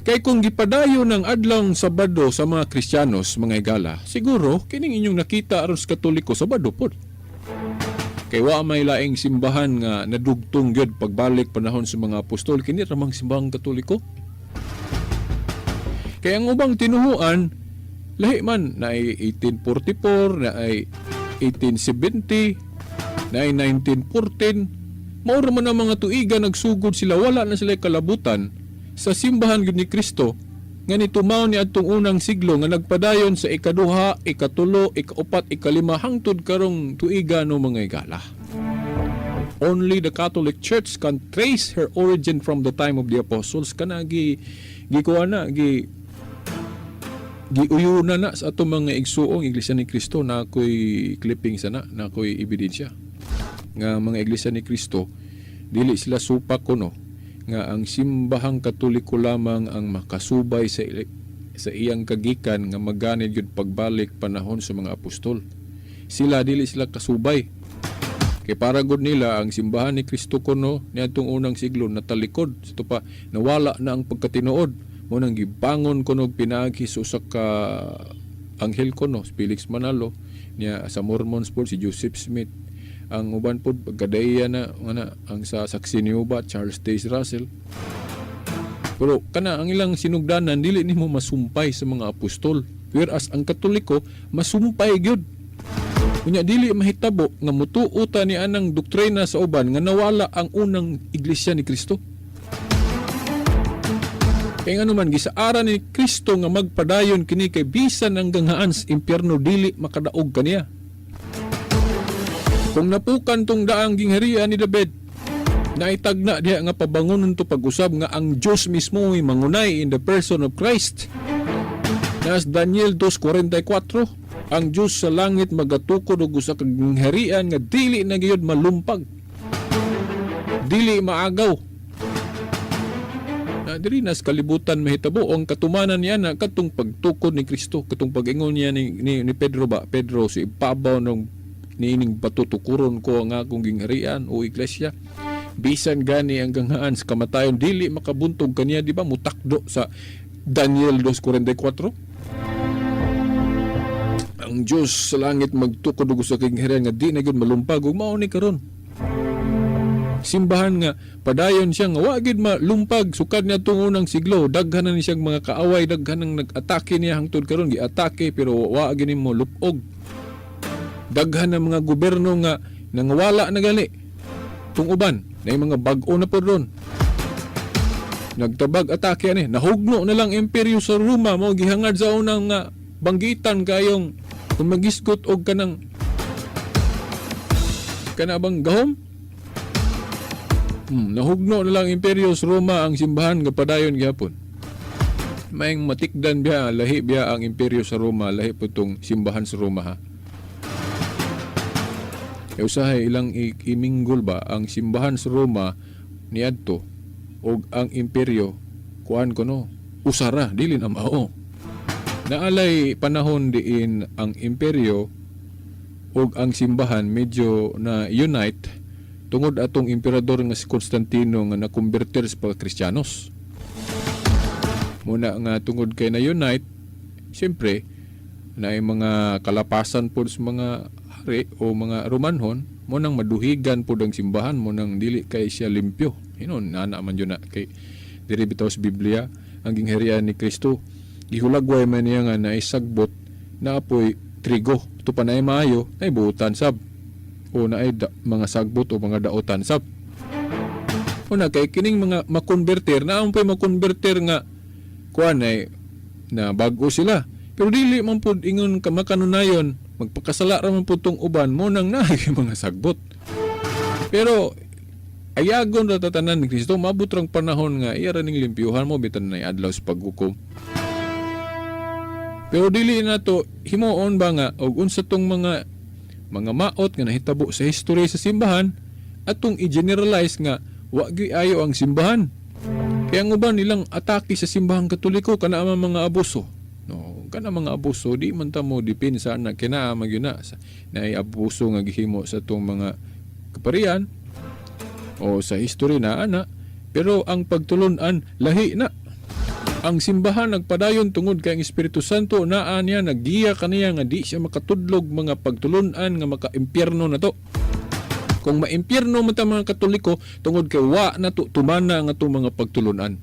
S2: Kay kung gipadayo ng adlong Sabado sa mga Kristiyanos, mga higala, siguro kining inyong nakita aron sa Katoliko Sabado pod. Kay wa may laing simbahan nga nadugtong gyud pagbalik panahon sa mga apostol, kini ramang simbahang Katoliko. Kay ang ubang tinuhuan lahi man na ay 1844, na ay 1870, na ay 1914, mao ra man ang mga tuiga nagsugod sila, wala na sila kalabutan sa simbahan gyud ni Kristo nga nitumaw ni adtong unang siglo nga nagpadayon sa ikaduha, ikatulo, ikaupat, ikalima hangtod karong tuiga no mga higala. Only the Catholic Church can trace her origin from the time of the apostles. Kana gi gikuha na gi giuyuna na sa atong mga igsuong Iglesia ni Cristo, na ako'y clipping sana, na ako'y ebidensya nga mga Iglesia ni Cristo dili sila supak kuno nga ang simbahang Katoliko lamang ang makasubay sa iyang kagikan nga maganid gyud pagbalik panahon sa mga apostol. Sila dili sila kasubay. Kay para gud nila ang simbahan ni Kristo kuno niadtong unang siglo natalikod, ito pa nawala na ang pagkatinuod. Mo nang gibangon kuno pinaagi sa usa ka anghel kuno, si Felix Manalo niya, sa Mormons pod si Joseph Smith, ang uban pod pagkadaiya na nga na ang sa saksi ni Uba, Charles Taze Russell. Pero kana ang ilang sinugdanan dili nimo masumpay sa mga apostol, whereas ang Katoliko masumpay gyud. Unya dili mahitabo nga mutuo ta ni anang doktrina sa uban nga nawala ang unang iglesia ni Kristo. Kaya nga naman, gisaaran ni Kristo nga magpadayon kini kay bisan ang ganghaan sa impyerno dili makadaog kaniya. Kung napukan tong daang gingharian ni David, naitagna diha nga pabangonon to pag-usab nga ang Diyos mismo ay mangunay in the person of Christ. Nas Daniel 2:44, ang Diyos sa langit magatukod og usa ka gingharian nga dili na gayud malumpag, dili maagaw. Na diri nas kalibutan mahitabo ang katumanan niya na katong pagtukod ni Kristo, katong pag-ingon niya ni Pedro ba, Pedro, si ipabaw ng niining patutukuron ko ang akong gingharian o iglesia, bisan gani ang ganghaan sa kamatayon dili makabuntog kaniya, di ba mutakdo sa Daniel 2:44, ang Dios sa langit magtukod og usa ka gingharian nga di na gyud malumpag. Ug mao ni karon simbahan nga padayon siya nga wa gyud malumpag sukad niya tong unang siglo. Daghan na ni siyang mga kaaway, daghan nang nag-atake niya hangtod karon, giatake pero wa gyud nimo lupog. Daghan ng mga gobyerno nga Nangawala na gali. Tung uban, na mga bag-o na po ron. Nagtabag atake ani, nahugno na lang imperyo sa Roma mo gihangad sa unang nga banggitan kayong kung magisgot og kanang kana bang gahom. Nahugno na lang imperyo sa Roma, ang simbahan gapadayon gihapon. Maing matikdan biya, lahi biya ang imperyo sa Roma, lahi po tong simbahan sa Roma ha. E usahay ilang iminggol ba ang simbahan sa Roma niadto og ang imperyo kuan kuno usara dili na mao. Naalay panahon diin ang imperyo ug ang simbahan medyo na unite tungod atong emperador nga si Constantino nga nakonverter sa pagka-Kristiyanos. Muna nga tungod kay na unite, siyempre na ay mga kalapasan po sa mga hari o mga Romanhon, mo nang maduhigan po ang simbahan, mo nang dili kay siya limpyo. Hinon, nana man yun na kay diri bitaw sa Biblia, ang gingharian ni Kristo, gihulagway man niya nga naisagbot na apoy trigo. Ito pa na ay maayo, ay buutan sab. O na ay mga sagbot o mga daotan sab. Una kay kining mga makonverter na ang pa'y makonverter nga kuan ay na bago sila. Pero dili man pud ingon ka makanunayon, magpakasala ra man pud tong uban mo nang naay mga sagbot. Pero ayagon ra tatanan ni Kristo, maabot rang panahon nga iya ra ning limpyuhan mo bitan na adlaw sa paghukom. Pero dili na to himuon ba nga og unsa tong mga maot nga nahitabo sa history sa simbahan atong i-generalize nga wa gyud ayo ang simbahan. Kaya ang uban nilang atake sa simbahang Katoliko kana ang mga abuso. No, kana mga abuso di man ta mo depensa na kinaa man gyud na sa naay abuso nga gihimo sa atong mga kaparian o sa history na ana, pero ang pagtulun-an lahi na. Ang simbahan nagpadayon tungod kay ang Espiritu Santo naa niya, naggiya kaniya nga di siya makatudlog mga pagtulun-an nga maka-impyerno na to. Kung maimpyerno man ta mga Katoliko tungod kay wa na to tumana ang atong mga pagtulun-an.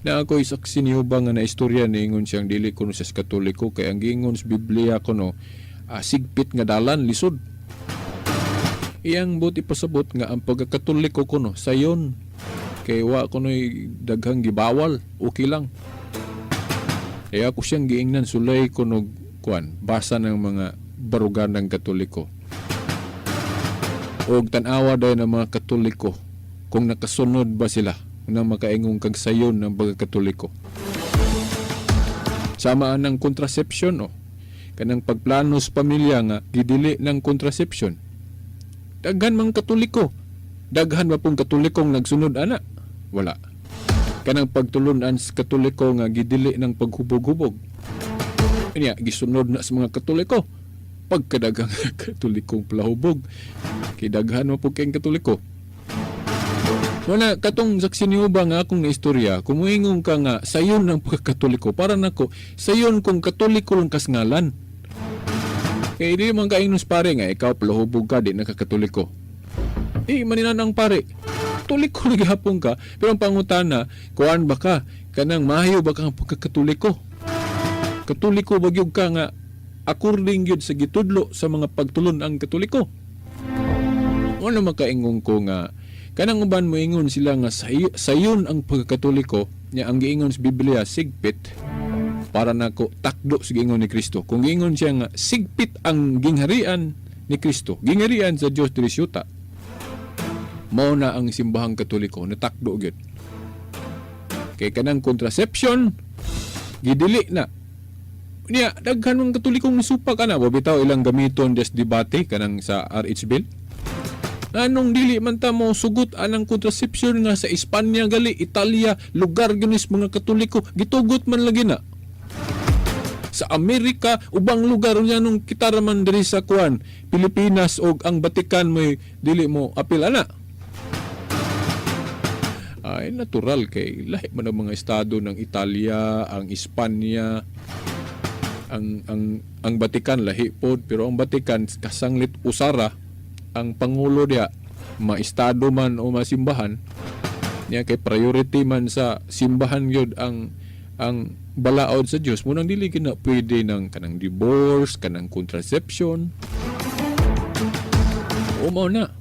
S2: Na ako'y saksi niyo ba nga na istorya niingon siyang dili kuno siya sa Katoliko kay ang giingon sa Biblia kuno sigpit nga dalan lisod. Iyang buti pasabot nga ang pagkakatoliko kuno sayon kay wa kuno'y daghang gibawal, okay lang. Kaya ako siyang giingnan sulay kuno kuan basa ng mga barugan ng Katoliko. Og tan-awa dayon ang mga Katoliko kung nakasunod ba sila nang makaingong kag sayon ng pagkakatoliko. Sama ang contraception o kanang pagplano sa pamilya nga gidili ng contraception. Daghan mang Katoliko. Daghan ba pong Katolikong nagsunod ana? Wala. Kanang pagtulunan sa Katoliko nga gidili ng paghubog-hubog. Niya, gisunod na sa mga Katoliko. Pagkadaghang Katolikong palahubog. Kay daghan mo po kayong Katoliko. Wala, katong saksi niyo ba nga akong naistorya, kumuingon ka nga, sayon ng pagkakatoliko, para nako, sayon kung Katoliko lang kasngalan. Kaya di man kaingnos pare nga, ikaw palahubog ka, di nakakatoliko. Di maninan ang pare. Katoliko na gihapon ka, pero ang pangutana, kuan ba ka, kanang mahayo ba kang pagkakatoliko? Katoliko ba gyud ka nga, according gyud sa gitudlo sa mga pagtulon ang Katoliko? Wala makaingon ko nga, kanang uban mo ingon sila nga sayon ang pagkakatoliko, nya ang giingon sa Biblia sigpit, para nako takdo sa giingon ni Kristo. Kung giingon siya nga sigpit ang gingharian ni Kristo, gingharian sa Dios diri syuta, mao na ang simbahang Katoliko natakdo gyud. Kay kanang contraception gidili na. Niya daghan mga Katolikong nisupak ana, wa bitaw ilang gamiton des debate kanang sa RH bill. Anong dili man ta mo sugot anang contraception nga sa Espanya gali, Italia, lugar ginis mga Katoliko, gitugot man lagi na. Sa Amerika, ubang lugar niya nung kita raman diri sa kuan, Pilipinas og ang Vatican mo'y dili mo apil ana. Ay natural kay lahi man ang mga estado ng Italia, ang Espanya, ang Vatican lahi pod, pero ang Vatican kasanglit usara ang pangulo diha maestado man o masimbahan niya kay priority man sa simbahan gyud ang balaod sa Dios mo nang dili gina pwede ng kanang divorce, kanang contraception. O mao na.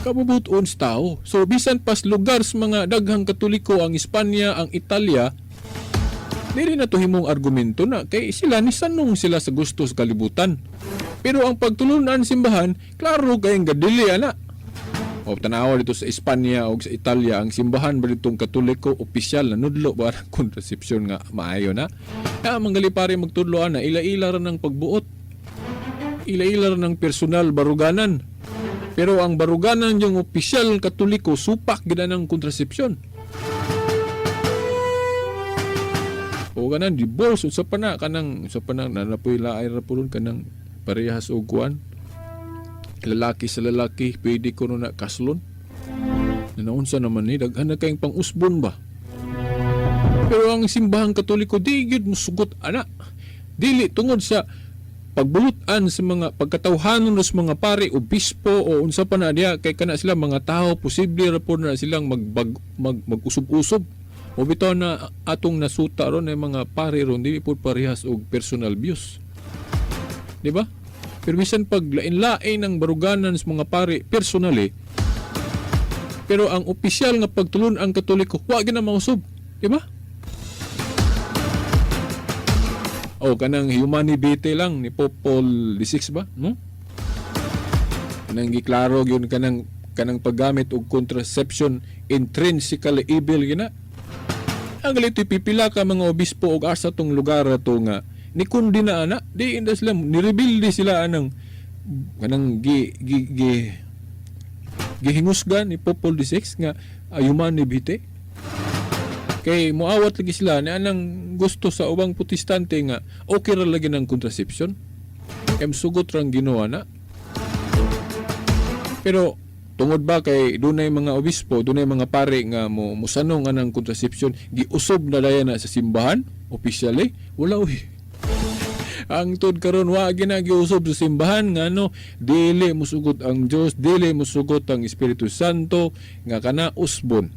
S2: Kabubuton sa tao. So bisan pas lugar sa mga daghang Katoliko ang Espanya, ang Italia, dili na to himong argumento na kay sila nisanong sila sa gusto sa kalibutan. Pero ang pagtulunan simbahan, klaro kayong gadili ana. O tanawa dito sa Espanya o sa Italia, ang simbahan ba ditong Katoliko opisyal na nudlo ba ang kontrasepsyon nga maayo na? Kaya manggali pare magtudlo ana, ila-ila ra ng pagbuot. Ila-ila ra ng personal baruganan. Pero ang baruganan yung opisyal Katoliko supak gid ng kontrasepsyon. O kanang divorce unsa pa na kanang unsa pa na nanapoy laay ra puron kanang parehas og kuan. Lalaki sa lalaki pwede kuno na kaslon. Naunsa naman ni daghan na kayong pang-usbon ba. Pero ang simbahang Katoliko di gyud musugot ana. Dili tungod sa pagbulutan sa mga pagkatawhanon sa mga pare, obispo o unsa pa na diya kay kana sila mga tao posible ra pod na silang magbag mag mag-usub-usob. O bitaw na atong nasuta ron ay mga pare ron dili pod parehas og personal views. Di ba? Pero bisan pag lain-lain ang baruganan sa mga pare personally, pero ang opisyal nga pagtulon ang Katoliko, wa gyud na mausob, di ba? O kanang Humani Vitae lang ni Pope Paul VI ba, no? Kanang giklaro gyud kanang kanang paggamit og contraception intrinsically evil gina. Ang galito pipila ka mga obispo og asa tong lugar ato nga ni kundi na ana di inda sila nirebilde sila anang kanang gi gi gi gihingusgan ni Pope Paul VI nga Humani Vitae. Kay moawat lagi sila ni anang gusto sa ubang Protestante nga okay ra lagi ng contraception. Kay sugot rang Ginoo na. Pero tungod ba kay dunay mga obispo, dunay mga pare nga mo mosanong anang contraception, giusob na dayan na sa simbahan officially? Wala uy. Ang tud karon wa gina giusob sa simbahan ngano dili musugot ang Dios, dili musugot ang Espiritu Santo nga kana usbon.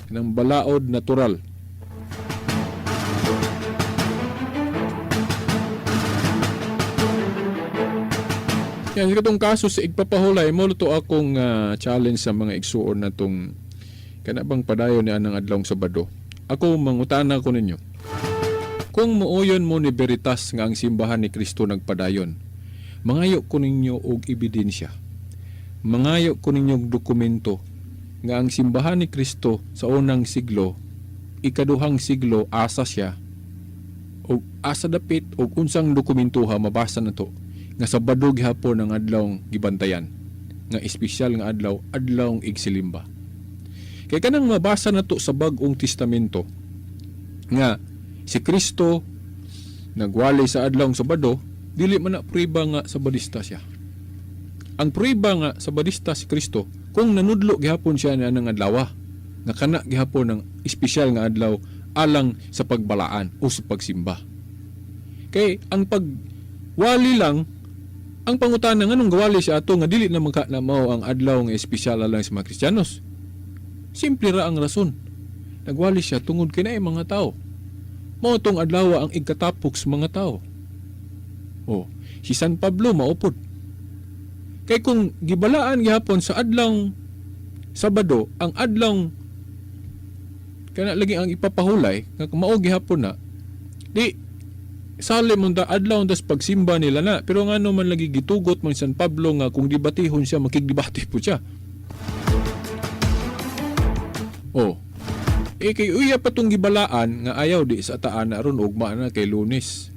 S2: Kanang balaod natural. Yan, sa katong kaso sa igpapahulay, mo to akong challenge sa mga igsuon na tong kana bang padayon ni anang adlawng Sabado. Ako mangutana ko ninyo. Kung muuyon mo ni Veritas nga ang simbahan ni Kristo nagpadayon, mangayo ko ninyo og ebidensya. Mangayo ko ninyo og dokumento nga ang simbahan ni Kristo sa unang siglo, ikaduhang siglo, asa siya og asa dapit og unsang dokumentuha mabasa na to nga Sabado gihapon ang adlaw gibantayan nga espesyal nga adlaw, adlawng igsilimba. Kay kanang mabasa na to sa Bag-ong Testamento nga si Kristo nagwali sa adlawng Sabado, dili man na prueba nga Sabadista siya. Ang prueba nga Sabadista si Kristo kung nanudlo gihapon siya na ng adlaw nga kana gihapon ang espesyal nga adlaw alang sa pagbalaan o sa pagsimba. Kay ang pagwali lang ang pangutana nganong gawali siya ato nga dili na man ka na mao ang adlaw nga espesyal alang sa mga Kristiyanos. Simple ra ang rason. Nagwali siya tungod kay naay mga tao. Mao tong adlaw ang igkatapok sa mga tao. Oh, si San Pablo maupod. Kay kung gibalaan gihapon sa adlawng Sabado, ang adlawng kana lagi ang ipapahulay nga mao gihapon na, di sali mo da adlaw das pagsimba nila na. Pero ngano man lagi gitugot man San Pablo nga kung debatihon siya makigdebate po siya. Oh. Kay uya pa tong gibalaan nga ayaw di sa taan na ron ugma na kay Lunes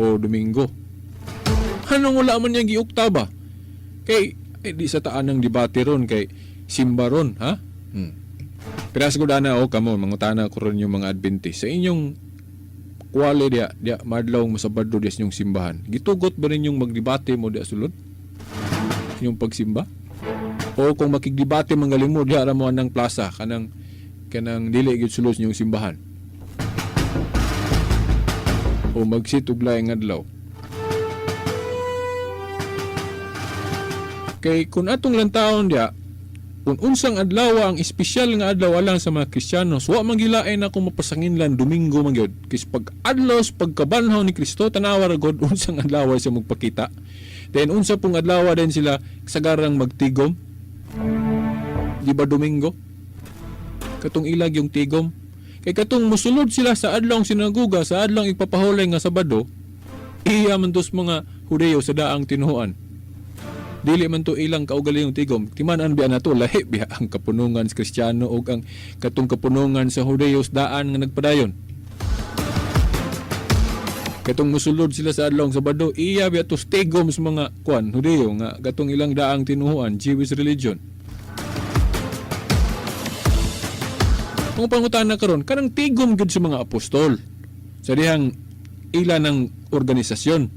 S2: o Domingo. Anong wala man niya giukta ba? Kay di sa taan ng debate ron kay simba ron, ha? Pero siguro na o kamo mangutana ko ron yung mga Adventist sa inyong kuwali diya, diya madlaw masabado diya sa inyong simbahan. Gitugot ba ninyong magdebate mo diya sulod? Inyong pagsimba? O kung makigdebate manggaling mo diya ra mo anang plaza kanang kanang dili gyud sulod sa inyong simbahan. O magsit og laing adlaw. Kay kung atong lantaon diya, kung unsang adlaw ang espesyal nga adlaw alang sa mga Kristiyanos, wa man gilain ako mapasanginlan Domingo man gyud. Kay pag adlaw sa pagkabanhaw ni Kristo, tanawa ra gud unsang adlaw siya magpakita. Then unsa pong adlaw din sila sagarang magtigom? Di ba Domingo? Katong ilag yung tigom. Kay katong musulod sila sa adlong sinaguga, sa adlong igpapahulay nga Sabado, iya man tos mga Hudeyo sa daang tinuoan. Dili man to ilang kaugalingong tigom. Timan-an biya nato, lahi biya ang kapunungan sa Kristiyano ug ang katong kapunungan sa Hudeyos daan nga nagpadayon. Katong musulod sila sa adlong Sabado, iya biya tos tigom sa mga kuan Hudeyo nga katong ilang daang tinuoan, Jewish religion. Kung pangutana karon, kanang tigom gyud sa mga apostol. Sa dihang ila ng organisasyon.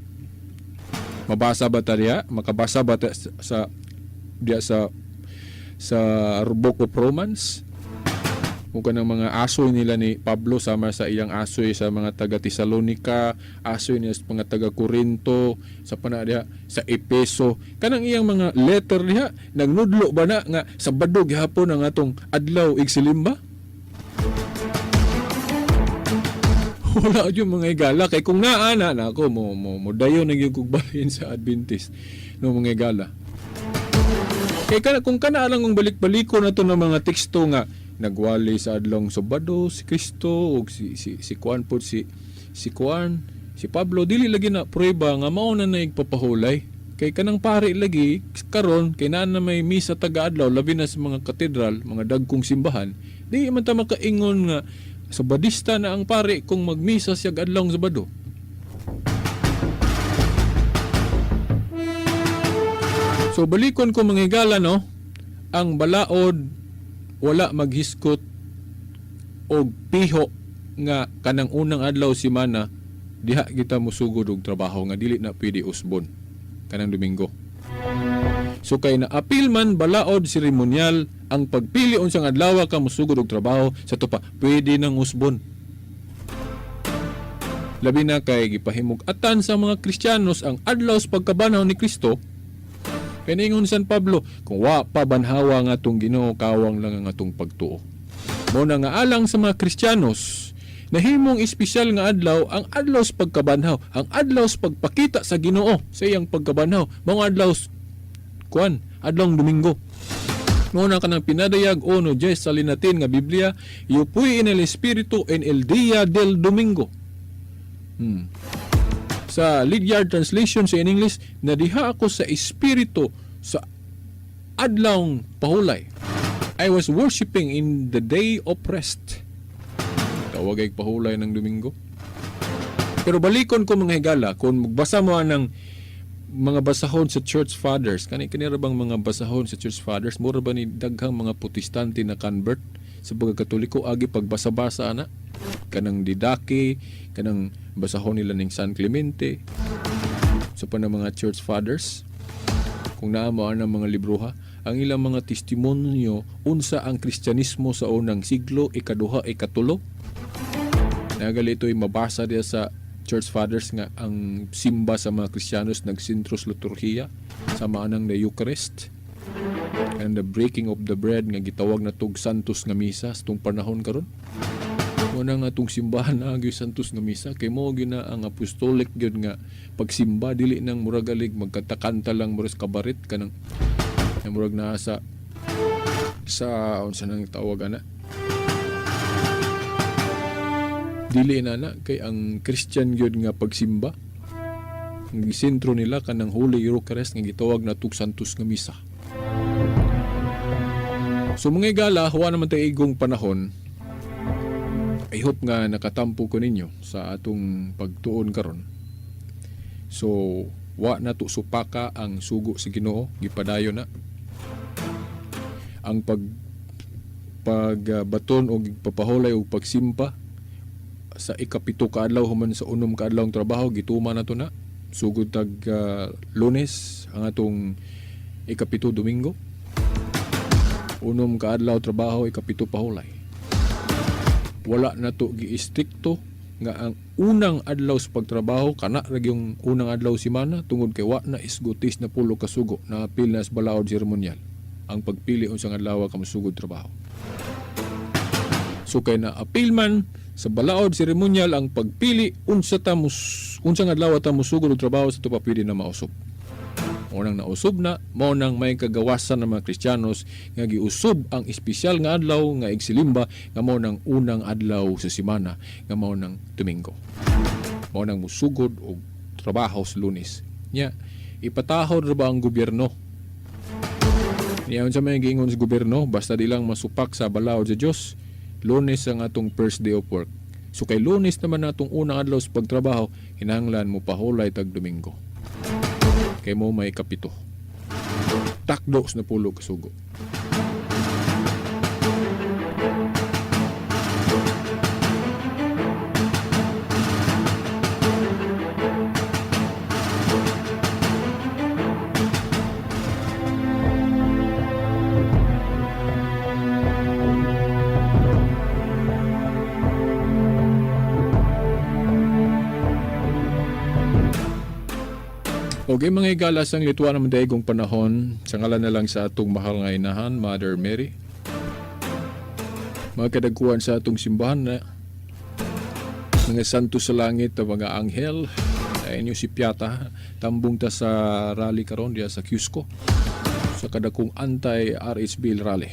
S2: Mabasa ba ta diha? Makabasa ba ta sa diha sa Book of Romans? Kung kanang mga asoy nila ni Pablo sama sa iyang asoy sa mga taga Tesalonica, asoy niya sa mga taga Corinto, sa pana diha sa Epeso. Kanang iyang mga letter diha, nagnudlo ba na nga Sabado gihapon ang atong adlaw igsilimba? Wala yung mga igala kay kung naa na na ako mo mo mo dayon na gyud kog balhin sa Adventist no, mga igala. Kay kana kung kana lang kung balik-baliko na to ng mga teksto nga nagwali sa adlong Sabado si Kristo ug si si si kuan pod si si kuan si Pablo, dili lagi na prueba nga mao na naigpapahulay. Kay kanang pari lagi karon kay naa na may misa taga-adlaw, labi na sa mga katedral, mga dagkong simbahan, di man ta makaingon nga Sabadista na ang pari kung magmisa siya adlong Sabado. So balikon ko, mga higala, no, ang balaod wala maghiskot og piho nga kanang unang adlaw semana diha kita musugod og trabaho nga dili na pwede usbon kanang Domingo. So kay na apil man balaod seremonyal ang pagpili unsang adlaw ka musugod og trabaho, sa tupa pwede nang usbon. Labi na kay gipahimug-atan sa mga Kristiyanos ang adlaw sa pagkabanhaw ni Kristo. Kay niingon San Pablo, kung wa pa banhawa nga atong Ginoo, kawang lang ang atong pagtuo. Mao na nga alang sa mga Kristiyanos, nahimong espesyal nga adlaw ang adlaw sa pagkabanhaw, ang adlaw sa pagpakita sa Ginoo sa iyang pagkabanhaw, mao adlaw kuan, adlong Domingo. Mao na kanang pinadayag ono Jes sa Linatin nga Biblia, "Yo fui en el espíritu en el día del domingo." Sa Lydiard Translation sa in English, nadiha ako sa espiritu sa adlawng pahulay. I was worshiping in the day of rest. Tawag ay pahulay ng Domingo. Pero balikon ko, mga higala, kung magbasa mo ng mga basahon sa Church Fathers, kani kanira bang mga basahon sa Church Fathers, mura ba ni daghang mga Protestante na convert sa pagkakatoliko agi pagbasa-basa ana, kanang Didache, kanang basahon nila ning San Clemente, sa pa ng mga Church Fathers, kung naa mo ang mga libroha, ang ilang mga testimonyo unsa ang Kristyanismo sa unang siglo, ikaduha, ikatulo. Nagali ito'y mabasa diya sa Church Fathers nga ang simba sa mga Kristiyanos nagsentro sa liturhiya sa maanang the Eucharist and the breaking of the bread nga gitawag na tug Santos nga Misa sa tong panahon karon. Mo na nga atong simbahan na gyud Santos nga Misa kay mo gyud na ang apostolic gyud nga pagsimba, dili nang muragalig magkanta-kanta lang, murag kabaret kanang nga murag naa sa unsa nang tawag ana. Dili na na kay ang Christian gyud nga pagsimba, ang gisentro nila kanang Holy Eucharist nga gitawag na tug Santos nga Misa. So mga igala, huwa naman tayo igong panahon. I hope nga nakatampo ko ninyo sa atong pagtuon karon. So wa na to supaka ang sugo sa Ginoo, gipadayon na ang pag pagbaton og papahulay og pagsimba sa 7 ka adlaw human sa 6 ka adlaw ang trabaho, gituman na to na sugod tag Lunes ang atong 7, Domingo. 6 ka adlaw trabaho, 7 pahulay. Wala na to giistrikto nga ang unang adlaw sa pagtrabaho kana ra yung unang adlaw semana tungod kay wa na isgutis na pulo ka sugo na apil na sa balaod seremonyal ang pagpili unsang adlaw ka mosugod trabaho. So kay na apil man sa balaod seremonyal ang pagpili unsa ta mus unsang adlaw ta mosugod og trabaho, sa tupa pwede na mausop. Mao nang nausob na, mao nang may kagawasan ng mga Kristiyanos nga giusob ang espesyal nga adlaw nga igsilimba nga mao nang unang adlaw sa semana nga mao nang Domingo. Mao nang musugod og trabaho sa Lunes. Nya, ipatahod ra ba ang gobyerno? Niya, unsa may giingon sa gobyerno, basta di lang masupak sa balaod sa Dios, Lunes ang atong first day of work. So kay Lunes naman atong unang adlaw sa pagtrabaho, hinahanglan mo pahulay tag Domingo. Kay mao may kapito. Takdo sa napulo kasugo. Okay, mga higala, sang lituan ng daigong panahon, sa ngalan na lang sa atong mahal nga inahan, Mother Mary. Mga kadagkuhan sa atong simbahan na mga santo sa langit, ang mga anghel, ay inyo si Piata, tambong ta sa rally karon diya sa Cusco, sa kadakong anti-RHB rally.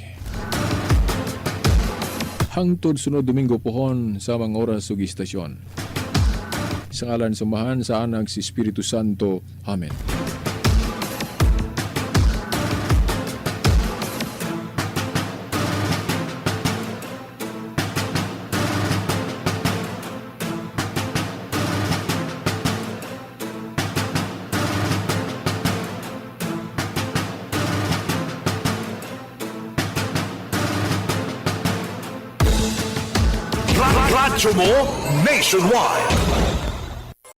S2: Hangtod sunod Domingo pohon sa mga oras ug istasyon. Sa ngalan sa Amahan, sa Anak, sa Espiritu Santo. Amen.
S1: Radyo mo nationwide.